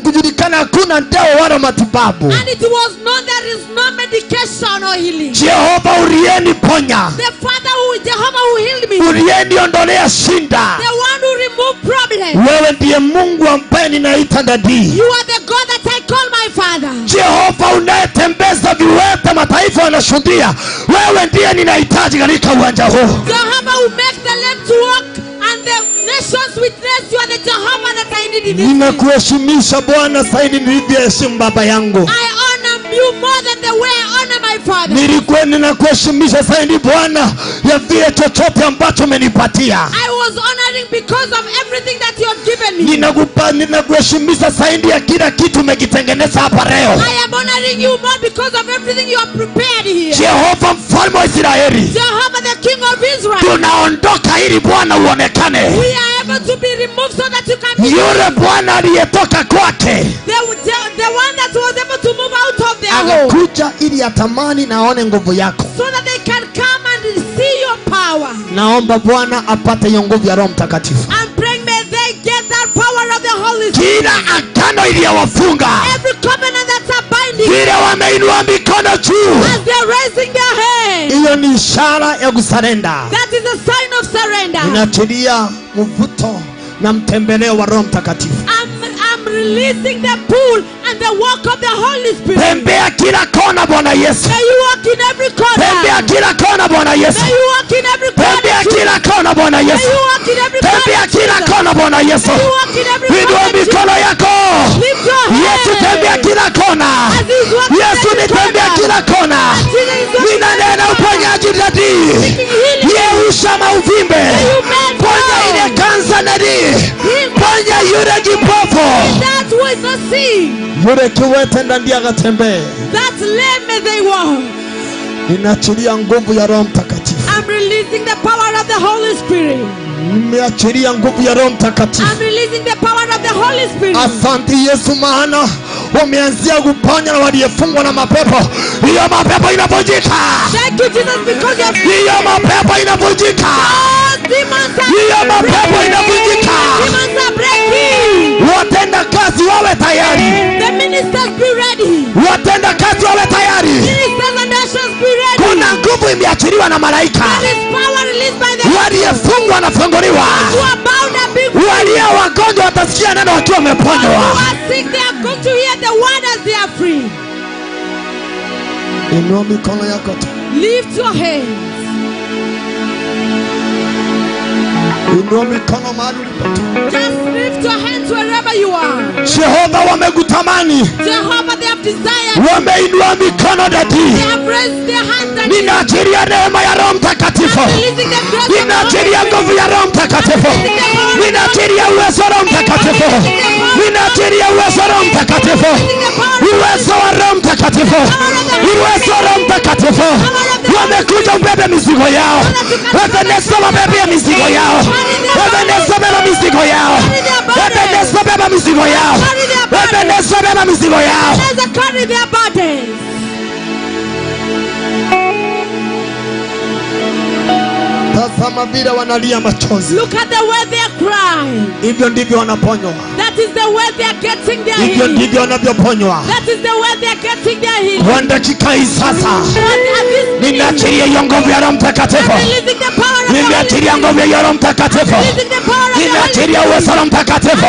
kujulikana hakuna dawa wala matibabu. And it was known there is no medication or healing. Jehova uliyeniponya. The Father who Jehovah who healed me. Uliyeniondolea shinda. The one who removed problems. Wewe ndiye Mungu ambaye ninaita daddy. You are the God that I call my Father. Jehova unayetembeza viwete mataifa wanashuhudia. Wewe ndiye ninahitaji katika uwanja huu. Jehovah who makes the lame to walk and the nations witness, you are the Jehovah that I need in this. Ninakuheshimisha Bwana zaidi nilivyoheshimu baba yangu. I honor you more than the way I honor my father. Nilikuwa ninakuheshimisha zaidi Bwana ya vile chochote ambacho umenipatia. I was honoring because of everything that you have given me. Ninakuheshimisha zaidi ya kila kitu umekitengeneza hapa leo. I am honoring you more because of everything you have prepared here. Jehova mfalme wa Israeli. Jehovah the King of Israel. Tunaondoka ili Bwana uonekane. We are able to be removed so that you can be. Yule Bwana aliyetoka kwake. The one that was able to move out of their home. Akakuja ili atamani na aone nguvu yako. So that they can come and see your power. Naomba Bwana apate hiyo nguvu ya Roho Mtakatifu. And praying may they get that power of the Holy Spirit. Kila agano iliyowafunga. Every covenant that's a binding. Vile wameinua mikono juu. As they're raising their hands. Hiyo ni ishara ya kusurrender. That is a sign of surrender. Ninaachilia mvuto na mtembeleo wa Roho Mtakatifu. I'm releasing the pull and the walk of the Holy Spirit. Tembea kila kona Bwana Yesu. May you walk in every corner. Tembea kila kona Bwana Yesu. May you walk in every corner. Tembea kila kona Bwana Yesu. May you walk in every corner. Tembea kila kona Bwana Yesu. May you walk in every corner. Inua mikono yako. Lift your hands. Yesu tembea kila kona. Yesu nitembea kila kona. Ninanena uponyaji dadi. Yeusha mauvimbe. Ponya ile kansa dadi. Ponya yule kipofu. That was not seen. Yule kiwete ndiye akatembee. That lame may they walk. Ninaachilia nguvu ya Roho Mtakatifu. I'm releasing the power of the Holy Spirit. Nimeachilia nguvu ya Roho Mtakatifu. I'm releasing the power of the Holy Spirit. Asante Yesu, maana wameanzia kuponya na waliyefungwa na mapepo. Hiyo mapepo inavunjika. Thank you Jesus, because you have. Hiyo mapepo inavunjika. Hiyo mapepo inavunjika. Demons are breaking. Watenda kazi wawe tayari. The ministers be ready. Watenda kazi wawe tayari. Ministers and ushers be ready. Kuna nguvu imeachiliwa na malaika. There is power released by the. Waliyefungwa wanafunguliwa. Who are bound and being free. Walio wagonjwa watasikia neno wakiwa wameponywa. Who are sick, they are going to hear the word as they are free. Inua mikono yako tu. Lift your hands. Inua mikono mahali ulipo tu. Just lift your hands wherever you are. Jehova wamekutamani. Jehovah, they have desired. Wameinua mikono dadi. They have raised their hands and Ninaachilia neema ya Roho Mtakatifu. Ninaachilia nguvu ya Roho Mtakatifu. Ninaachilia uwezo wa Roho Mtakatifu. Ninaachilia uwezo wa Roho Mtakatifu. Uwezo wa Roho Mtakatifu. Uwezo wa Roho Mtakatifu. Wamekuja ubebe mizigo yao. Ebeneza wabebe mizigo yao. Ebeneza beba mizigo yao. Ebeneza beba mizigo yao. Ebeneza beba mizigo yao. Carry their burdens. Tazama vile wanalia machozi. Look at the way they are crying. Hivyo ndivyo wanaponywa. That is the way they are getting their healing. Hivyo ndivyo wanavyoponywa. That is the way they are getting their healing. Kwa dakika hii sasa ninaachilia hiyo nguvu ya Roho Mtakatifu. Ninaachilia nguvu ya Roho Mtakatifu. Ninaachilia uwezo wa Roho Mtakatifu.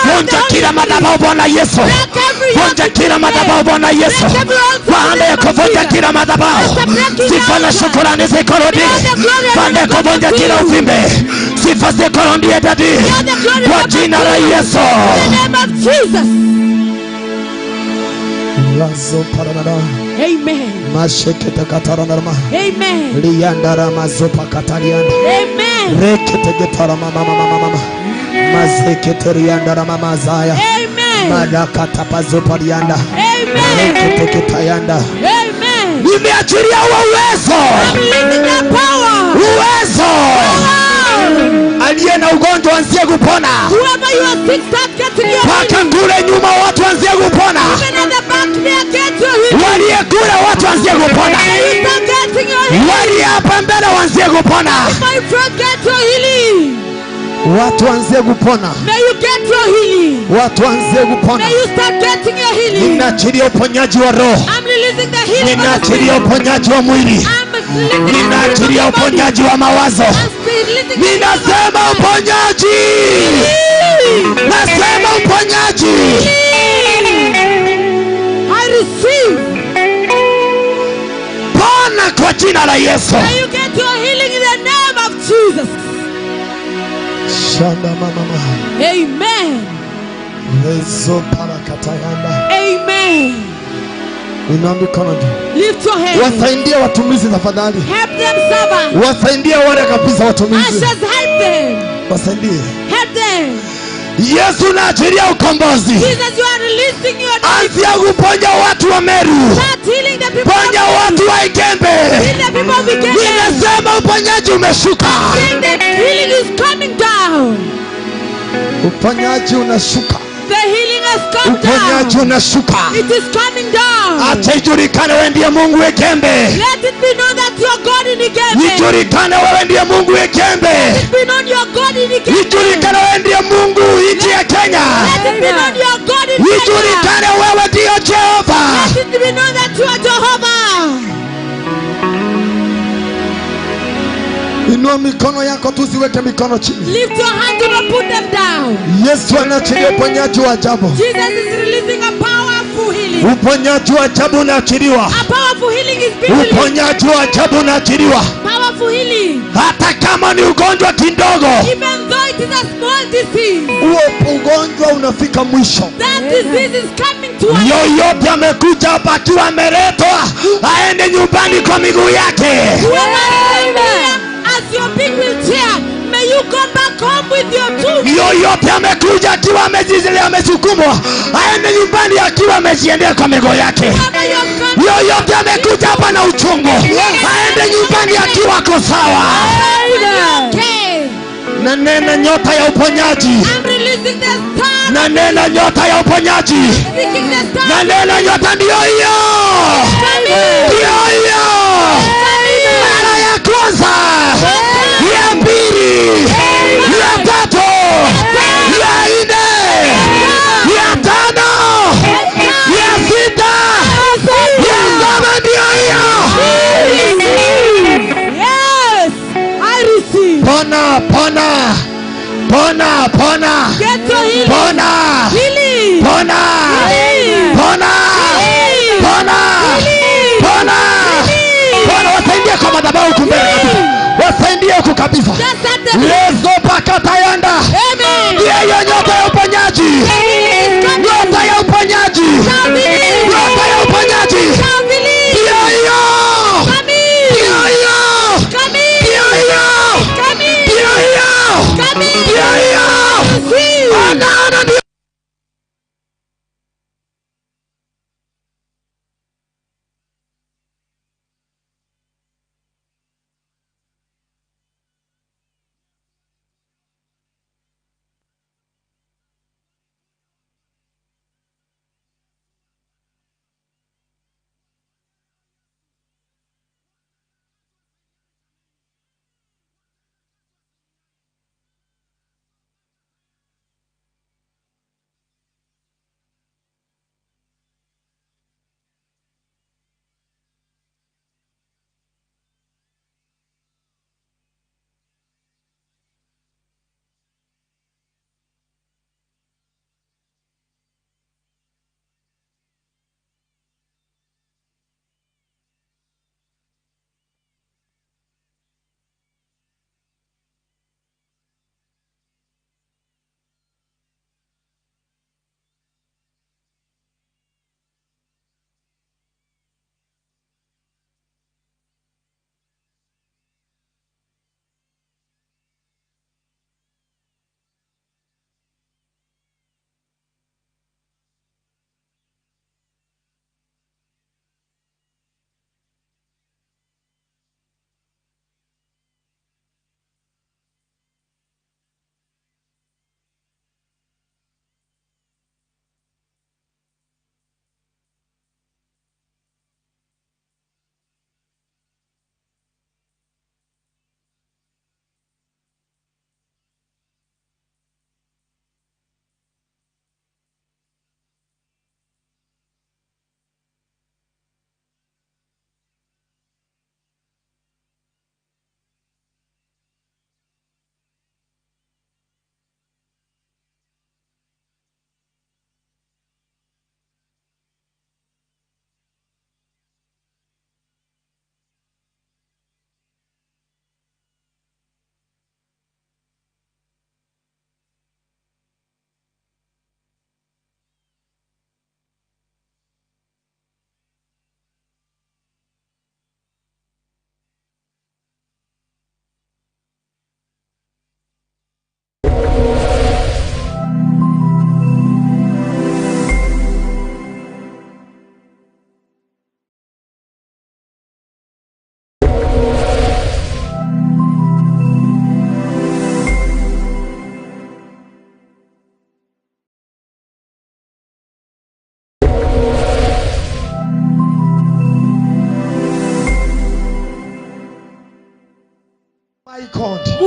Vunja kila madhabahu Bwana Yesu. Vunja kila madhabahu Bwana Yesu. Baada ya kuvunja kila madhabahu, sifa na shukrani zikurudie. Baada ya kuvunja kila uvimbe, sifa zikurudie dadi. Kwa jina la Yesu. In the name of Jesus. Lazo paranara. Amen. Mashekete kataranarama. Amen. Liandara mazopa katarianda. Amen. Rekete getara mama mama mama. Mazekete riandara mama zaya. Amen. Madakata pazoparianda. Amen. Rekete ketayanda. Amen. Nimeachilia huo uwezo. I'm releasing the power. Uwezo. Aliye na ugonjwa anzie kupona. Whoever you are sick, start getting your healing. Paka kule nyuma watu anzie kupona. Even at the back there, get your healing. Waliye kule watu anzie kupona. You start getting your healing. Waliye hapa mbele waanzie kupona. My friend, get your healing. Watu waanzie kupona. May you get your healing. Watu waanzie kupona. May you start getting your healing. Ninaachilia uponyaji wa roho. I'm releasing the healing. Ninaachilia uponyaji wa mwili. Ninaachilia uponyaji wa mawazo. Ninasema uponyaji. Nasema uponyaji. I receive. Pona kwa jina la Yesu. May you get your healing in the name of Jesus. Shanda mama. Amen. Lezo parakatayanda. Amen. Inua mikono juu. Lift your hands. Wasaidie watumishi tafadhali. Help them, servants. Wasaidie wale kabisa watumishi. Ushers, help them. Wasaidie. Help them. Yesu, naachilia ukombozi. Jesus, you are releasing your Anzia kuponya watu wa Meru, Start healing the people. ponya watu wa Igembe. Heal the people of Igembe. Ninasema uponyaji umeshuka, Saying that healing is coming down. Uponyaji unashuka, The healing has come uponyaji down. unashuka. It is coming down. Acha ijulikane wewe ndiye Mungu wa Igembe, Let it be known that you are God in Igembe. ijulikane wewe ndiye Mungu wa Igembe, Let it be known you are God in Igembe. ijulikane wewe ndiye Mungu nchi ya Kenya, Let it be known you are God in Kenya. ijulikane wewe ndiyo Jehova. Let it be known that you are Jehovah. Inua mikono yako tu, usiweke mikono chini. Lift your hand, do not put them down. Yesu anaachilia uponyaji wa ajabu. Jesus is releasing a powerful healing. Uponyaji wa ajabu unaachiliwa, A powerful healing is being released. uponyaji wa ajabu unaachiliwa, Powerful healing. hata kama ni ugonjwa kidogo. Even though it is a small disease, Huo ugonjwa unafika mwisho. that disease is coming to an Yoyote amekuja hapa akiwa ameletwa aende nyumbani kwa miguu yake. Whoever is here as your big wheelchair, may you go back home with your two. Yoyote amekuja akiwa amejizilia amesukumwa aende nyumbani akiwa amejiendea kwa miguu yake. Whoever you have come Yoyote amekuja hapa na uchungu aende nyumbani akiwa ako sawa. okay. Na nena nyota ya uponyaji, I'm releasing the star. na nena nyota ya uponyaji, Speaking the star. na nena nyota ndiyo hiyo, Coming. ndiyo hiyo. Mara ya kwanza, ya pili, ya tatu, ya nne, ya tano, ya sita, ya saba, ndiyo hiyo. Yes, I receive. Pona, pona, pona, pona, Get your healing. pona, Healing. pona, Healing. pona, Healing. pona, Healing. pona, pona. Wasaidie kwa madhabahu huku mbele kabisa, wasaidie huku kabisa. Just at the Lezo pakatayanda. Amen. Ndiyo hiyo nyota ya uponyaji, Healing is coming. nyota ya uponyaji, Shall believe. nyota ya uponyaji. Shall believe. Ndiyo hiyo, Coming. ndiyo hiyo, Coming. ndiyo hiyo, Coming. ndiyo hiyo, Coming. ndiyo hiyo. Receive. Ona, ona, ndiyo.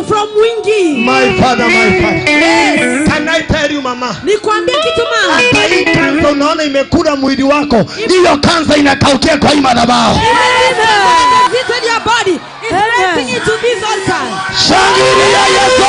From Mwingi. My father, my father. Yes. Can I tell you, mama? Nikwambie kitu mama. Hata hii kansa unaona imekula mwili wako, hiyo kansa inakaukia kwa hii madhabahu. Visited your body is pressing into this altar. Shangilia Yesu.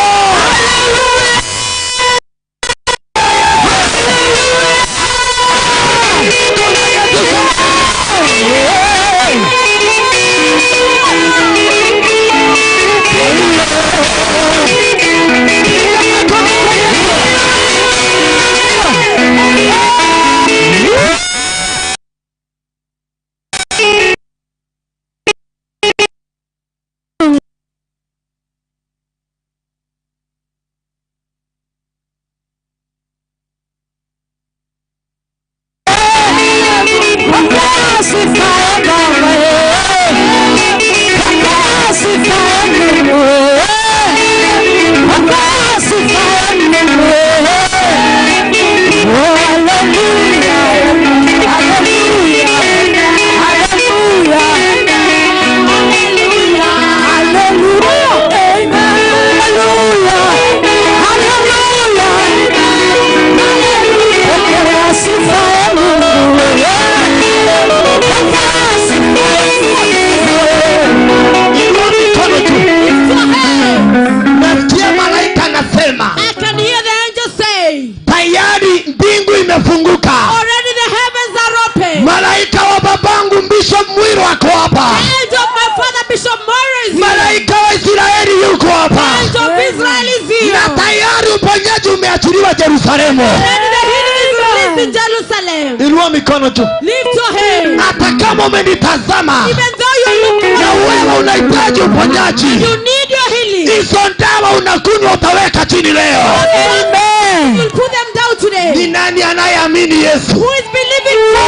Already the heavens are open. Malaika wa babangu Bishop Mwiru ako hapa. Angel of my father Bishop Mwiru is here. Malaika wa Israeli yuko hapa. Angel of Israel is here. Na tayari uponyaji umeachiliwa Yerusalemu. Already the healing is released in Jerusalem. Inua mikono juu. Lift your hands. Hata kama umenitazama, even though you look, na wewe unahitaji uponyaji, you need your healing. Hizo dawa unakunywa utaweka chini leo. Amen. You will put them down today. Ni nani anayeamini Yesu? Who is believing Jesus?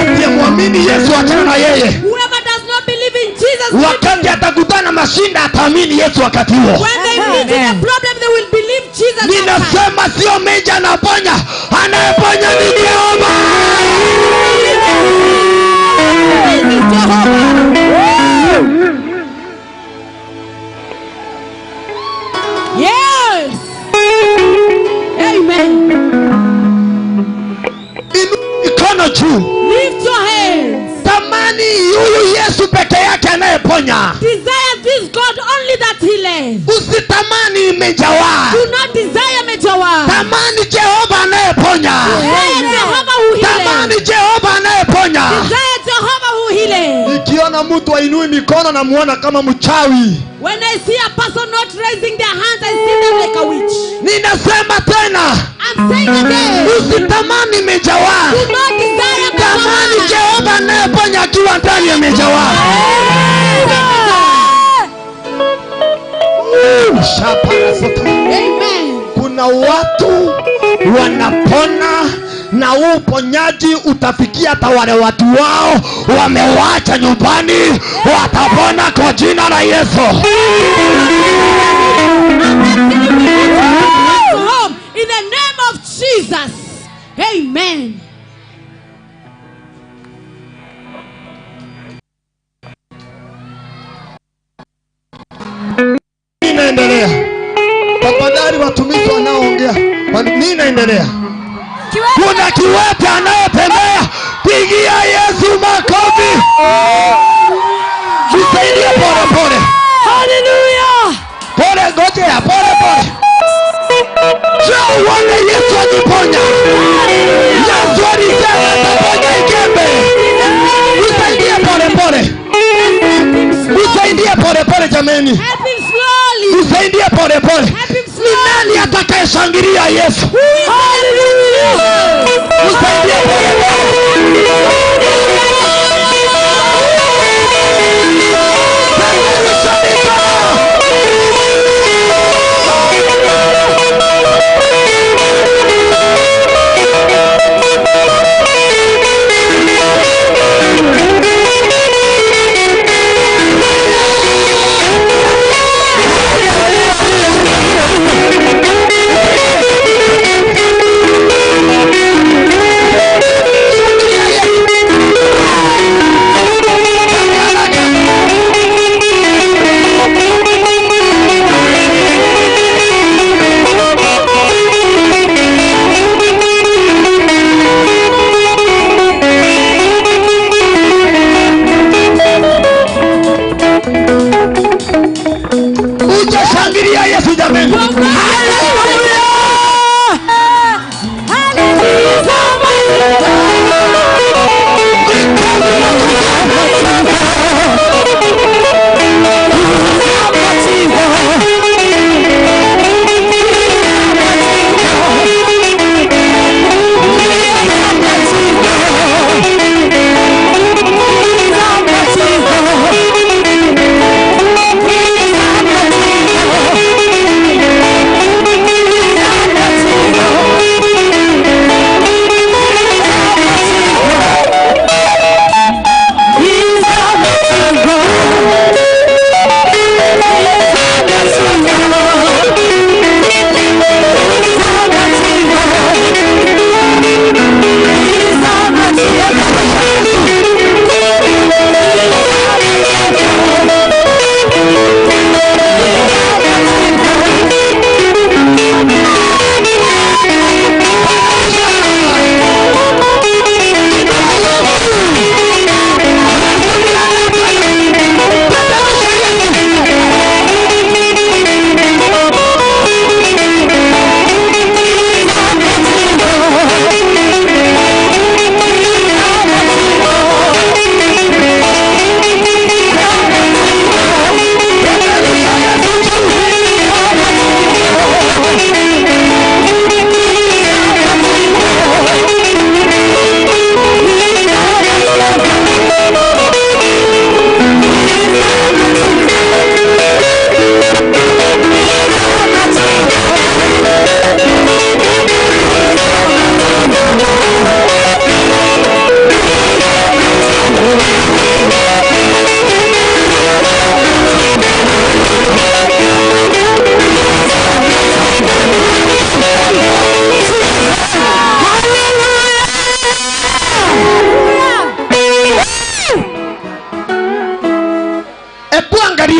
Asiyemwamini Yesu achana na yeye. Whoever does not believe in Jesus, wakati atakutana mashinda ataamini Yesu wakati huo. When they meet in a problem, they will believe Jesus. Ninasema sio meja anaponya, anayeponya ni Jehova. Yes. Amen. Mikono juu. Lift your hands. Tamani huyu Yesu peke yake anayeponya. Desire this God only that heals. Usitamani mejawa. Do not desire mejawa. Tamani Jehova anayeponya. Desire Jehovah who heals. Tamani Jehova anayeponya. Desire Jehovah who heals. Nikiona mtu ainui mikono na muona kama mchawi. When I see a person not raising their hands, I see them like a witch. Ninasema tena. I'm saying again. Usitamani mejawa. Do not desire mejawa. Tamani Jehova anayeponya akiwa ndani ya mejawa. Amen. Kuna watu wanapona na huu uponyaji utafikia hata wale watu wao wamewacha nyumbani, watapona kwa jina la Yesu. In the name of Jesus. Amen. Ninaendelea. Tafadhali watumishi wanaoongea, ninaendelea. Kuna kiwete anayetembea, pigia Yesu makofi. Msaidie pole pole. Hallelujah. Pole, ngojea, pole pole. Njoo uone Yesu akiponya. Yesu alisema ataponya ikembe. Msaidie pole pole. Msaidie pole pole jameni. Help him slowly. Msaidie pole pole. Ni nani atakayeshangilia Yesu? Hallelujah. Msaidie pole pole.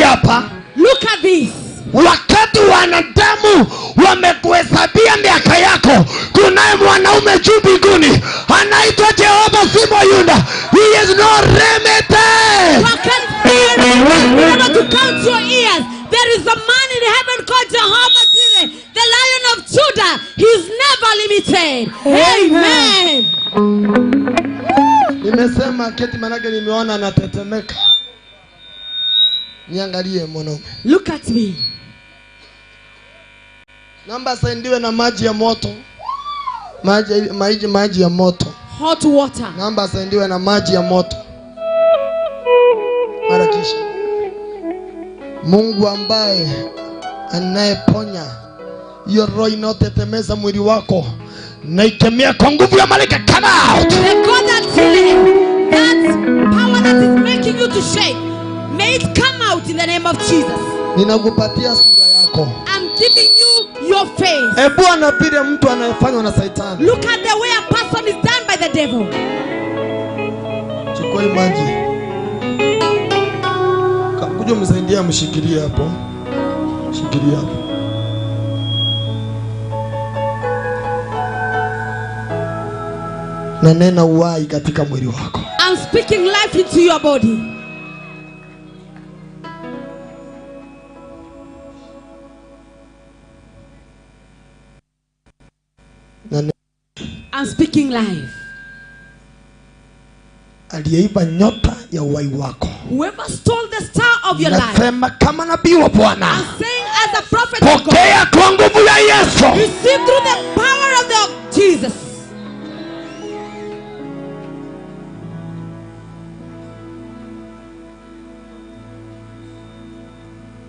hapa. Look at this. Wakati wanadamu wamekuhesabia miaka yako, kunaye mwanaume juu mbinguni anaitwa Jehova Simo Yuda. He is not limited. Wakati to count your ears, there is a man in heaven called Jehovah Jireh, the Lion of Judah. He is never limited. Amen. Nimesema keti manake nimeona anatetemeka. Niangalie mwanaume. Look at me. Namba saidiwe na maji ya moto. Maji ya moto. Hot water. Namba saidiwe na maji ya moto. Harakisha. Mungu ambaye anayeponya hiyo roho inayotetemeza mwili wako, naikemea kwa nguvu ya malaika, come out. The God that healeth, that power that is making you to shake, may it come out in the name of Jesus. Ninakupatia sura yako. I'm giving you your face. Ebu anapile mtu anayefanywa na Shetani. Look at the way a person is done by the devil. Chukua maji. Kuja msaidie amshikilie hapo. Shikilia hapo. Na nena uhai katika mwili wako. I'm speaking life into your body. I'm speaking life. Aliyeiba nyota ya uhai wako. Whoever stole the star of your life. Nasema kama nabii wa Bwana. I'm saying as a prophet of God. Pokea kwa nguvu ya Yesu. Receive through the power of the Jesus.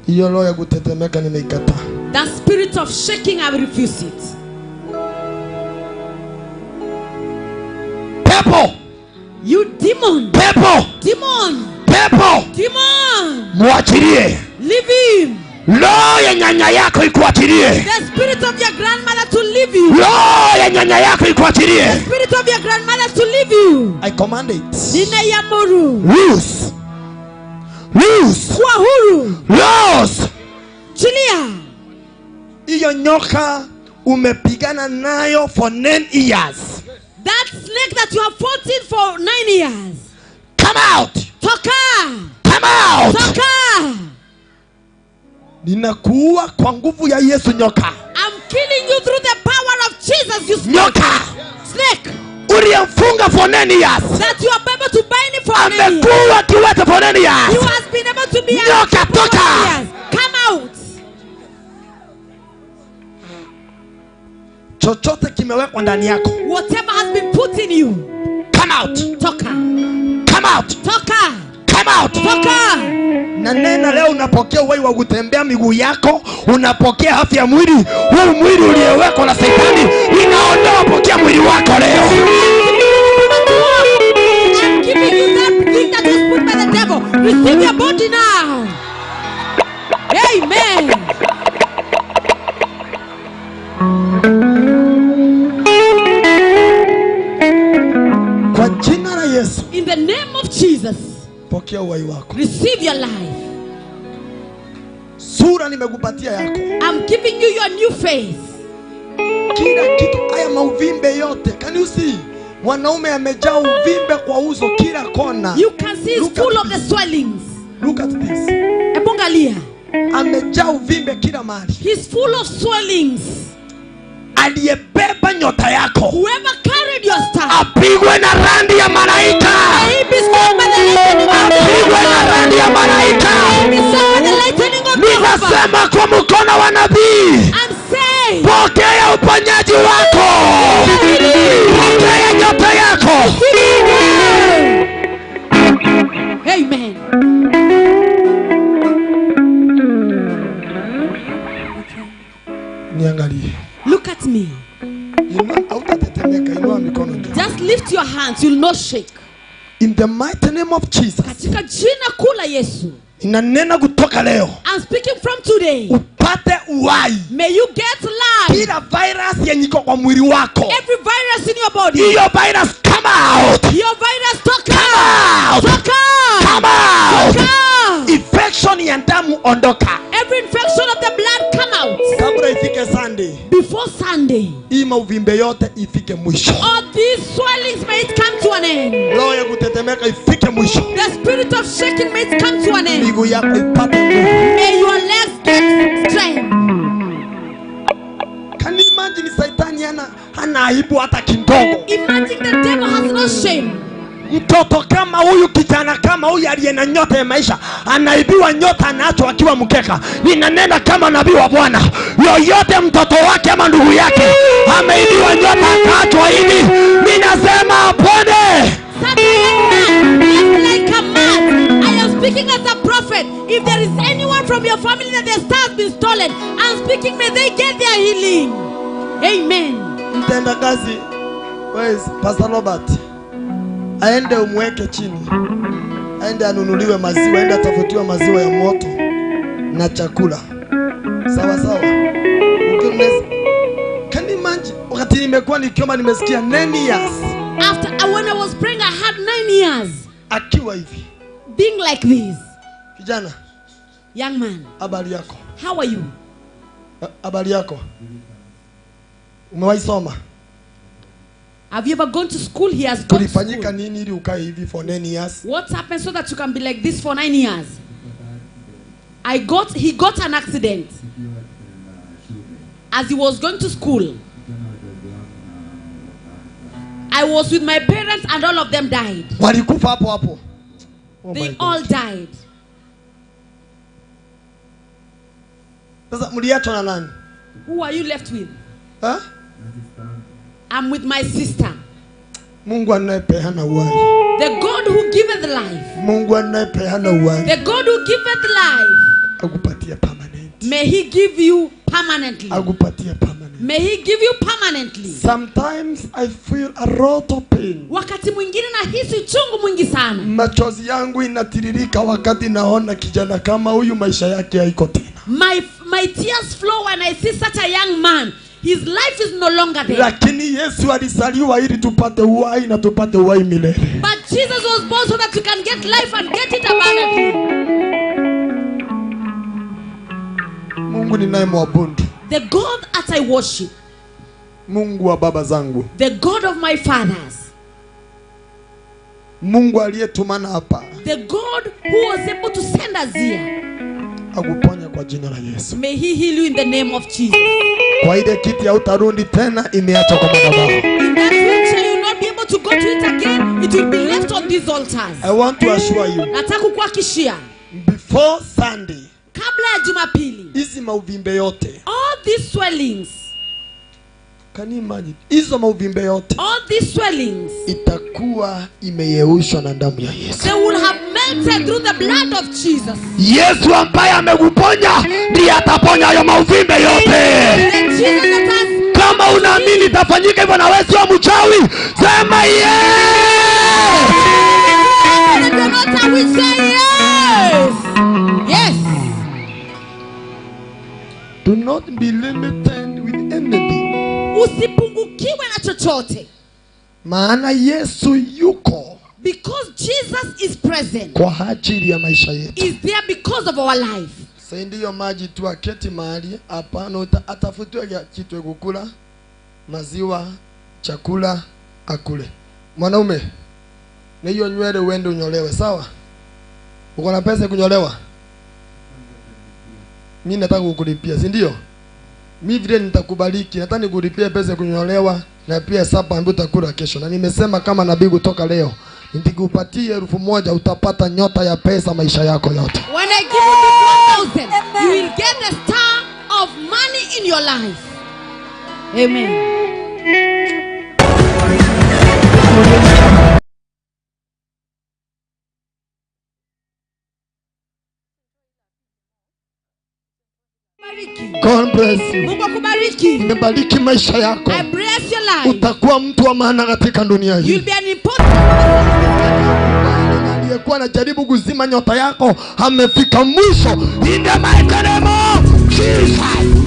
Hiyo roho ya kutetemeka nimeikataa. That spirit of shaking, I refuse it. Pepo. You demon. Pepo. Demon. Pepo. Demon. Muachilie. Leave him. Roho ya nyanya yako ikuachilie. The spirit of your grandmother to leave you. Roho ya nyanya yako ikuachilie. The spirit of your grandmother to leave you. I command it. Ninaiamuru. Loose. Loose. Kuwa huru. Loose. Chilia. Hiyo nyoka umepigana nayo for 9 years. That snake that you have fought in for 9 years. Come out. Toka. Come out. Toka. Ninakuua kwa nguvu ya Yesu nyoka. I'm killing you through the power of Jesus, you snake. Nyoka. Snake. Uliyemfunga for 9 years. That you are able to bind him for 9 years. Amekuwa kiwete for 9 years. You has been able to be nyoka, toka. Years. Come out. Chochote kimewekwa ndani yako. Whatever has been put in you. Come out. Toka. Come out. Toka. Come out. Toka. Na nena leo unapokea uhai wa kutembea miguu yako, unapokea afya ya mwili. Huu mwili uliowekwa na Shetani, inaondoa, pokea mwili wako leo. I'm giving you that thing that was put by the devil. Receive your body now. Amen. Kwa jina la Yesu. In the name of Jesus. Pokea uhai wako. Receive your life. Sura nimekupatia yako. I'm giving you your new face. Kila kitu, haya mauvimbe yote. Can you see? Mwanaume amejaa uvimbe kwa uso kila kona. You can see it's full of the swellings. Look at this. Hebu angalia. Amejaa uvimbe kila mahali. He's full of swellings. Aliyebeba nyota yako. Whoever carried your star. Apigwe na randi ya malaika. Apigwe na randi ya malaika. Ninasema kwa mkono wa nabii. I'm saying. Pokea uponyaji wako. Pokea nyota yako. Amen. Niangalie. Look at me. Just lift your hands, you'll not shake. In the mighty name of Jesus. Katika jina kuu la Yesu. Ninanena kutoka leo. I'm speaking from today. Upate uhai. May you get life. Kila virus yenye iko kwa mwili wako. Every virus in your body. Hiyo virus come out. Your virus toka. Come out. Toka. Come out. Toka. Infection ya damu ondoka. Every infection of the blood, come out. Kabla ifike Sunday. Before Sunday. Hii mauvimbe yote ifike mwisho. All these swellings may it come to an end. Roho ya kutetemeka ifike mwisho. The spirit of shaking may it come to an end. Miguu yako ipate nguvu. May your legs get strength. Can you imagine Satani hana aibu hata kidogo? Imagine the devil has no shame. Mtoto kama huyu, kijana kama huyu aliye na nyota ya maisha, anaibiwa nyota anaachwa akiwa mkeka. Ninanena kama nabii wa Bwana, yoyote mtoto wake ama ndugu yake ameibiwa nyota akaachwa hivi, ninasema apone. Like a man. I am speaking as a prophet. If there is anyone from your family that their star has been stolen, I'm speaking, may they get their healing. Amen. Mtenda kazi, where is Pastor Robert? Aende umweke chini, aende anunuliwe maziwa, aende atafutiwe maziwa ya moto na chakula. Sawa sawa. Can you imagine? Wakati nimekuwa nikiomba nimesikia 9 years. After when I was praying I had 9 years. Akiwa hivi. Being like this. Kijana. Young man. Habari yako? How are you? Habari yako? Umewahi soma? Have you ever gone to school? He has gone to school. Kulifanyika nini ili ukae hivi for 9 years? What happened so that you can be like this for 9 years? He got an accident as he was going to school. I was with my parents and all of them died. Walikufa hapo hapo. Oh, they all died. Sasa mliachwa na nani? Who are you left with? Huh? I'm with my sister. Mungu anayepeana uhai. The God who giveth life. Mungu anayepeana uhai. The God who giveth life. Akupatie permanent. May he give you permanently. Akupatie permanent. May he give you permanently. Sometimes I feel a lot of pain. Wakati mwingine nahisi uchungu mwingi sana. Machozi yangu inatiririka wakati naona kijana kama huyu maisha yake haiko tena. My tears flow when I see such a young man. His life is no longer there. Lakini Yesu alizaliwa ili tupate uhai na tupate uhai milele. But Jesus was born so that you can get life and get it abundantly. Mungu ninayemwabudu. The God that I worship. Mungu wa baba zangu. The God of my fathers. Mungu aliyetumana hapa. The God who was able to send us here. Akuponye kwa jina la Yesu. May he heal you in the name of Jesus. Kwa ile kiti hautarudi tena, imeachwa kwa madhabahu. In that wheelchair you will not be able to go to it again. It will be left on these altars. I want to assure you. Nataka kukuhakikishia. Before Sunday. Kabla ya Jumapili. Hizi mauvimbe yote. All these swellings. Can you imagine? Hizo mauvimbe yote. All these swellings. Itakuwa imeyeushwa na damu ya Yesu. They will have melted through the blood of Jesus. Yesu ambaye amekuponya ndiye ataponya hayo mauvimbe yote. Kama unaamini itafanyika hivyo na wewe sio mchawi, sema yes. Yes. Do not be limited with anything. Usipungukiwe na chochote. Maana Yesu yuko. Because Jesus is present. Kwa ajili ya maisha yetu. Is there because of our life. Sasa ndiyo maji tu aketi mahali hapana, atafutiwe kitu kukula, maziwa, chakula akule. Mwanaume, na hiyo nywele uende unyolewe, sawa? Uko na pesa kunyolewa? Mimi nataka kukulipia, si ndio? Mimi vile nitakubariki, nataka nikulipie pesa kunyolewa na pia sapa ambayo utakula kesho. Na nimesema kama nabii kutoka leo, nitakupatia 1000 utapata nyota ya pesa maisha yako yote. When I give you this 1000, you will get the star of money in your life. Amen. God bless you. Mungu akubariki. Nimebariki maisha yako. I bless your life. Utakuwa mtu wa maana katika dunia hii. You'll be an important person. Aliyekuwa anajaribu kuzima nyota yako amefika mwisho. In the mighty name of Jesus.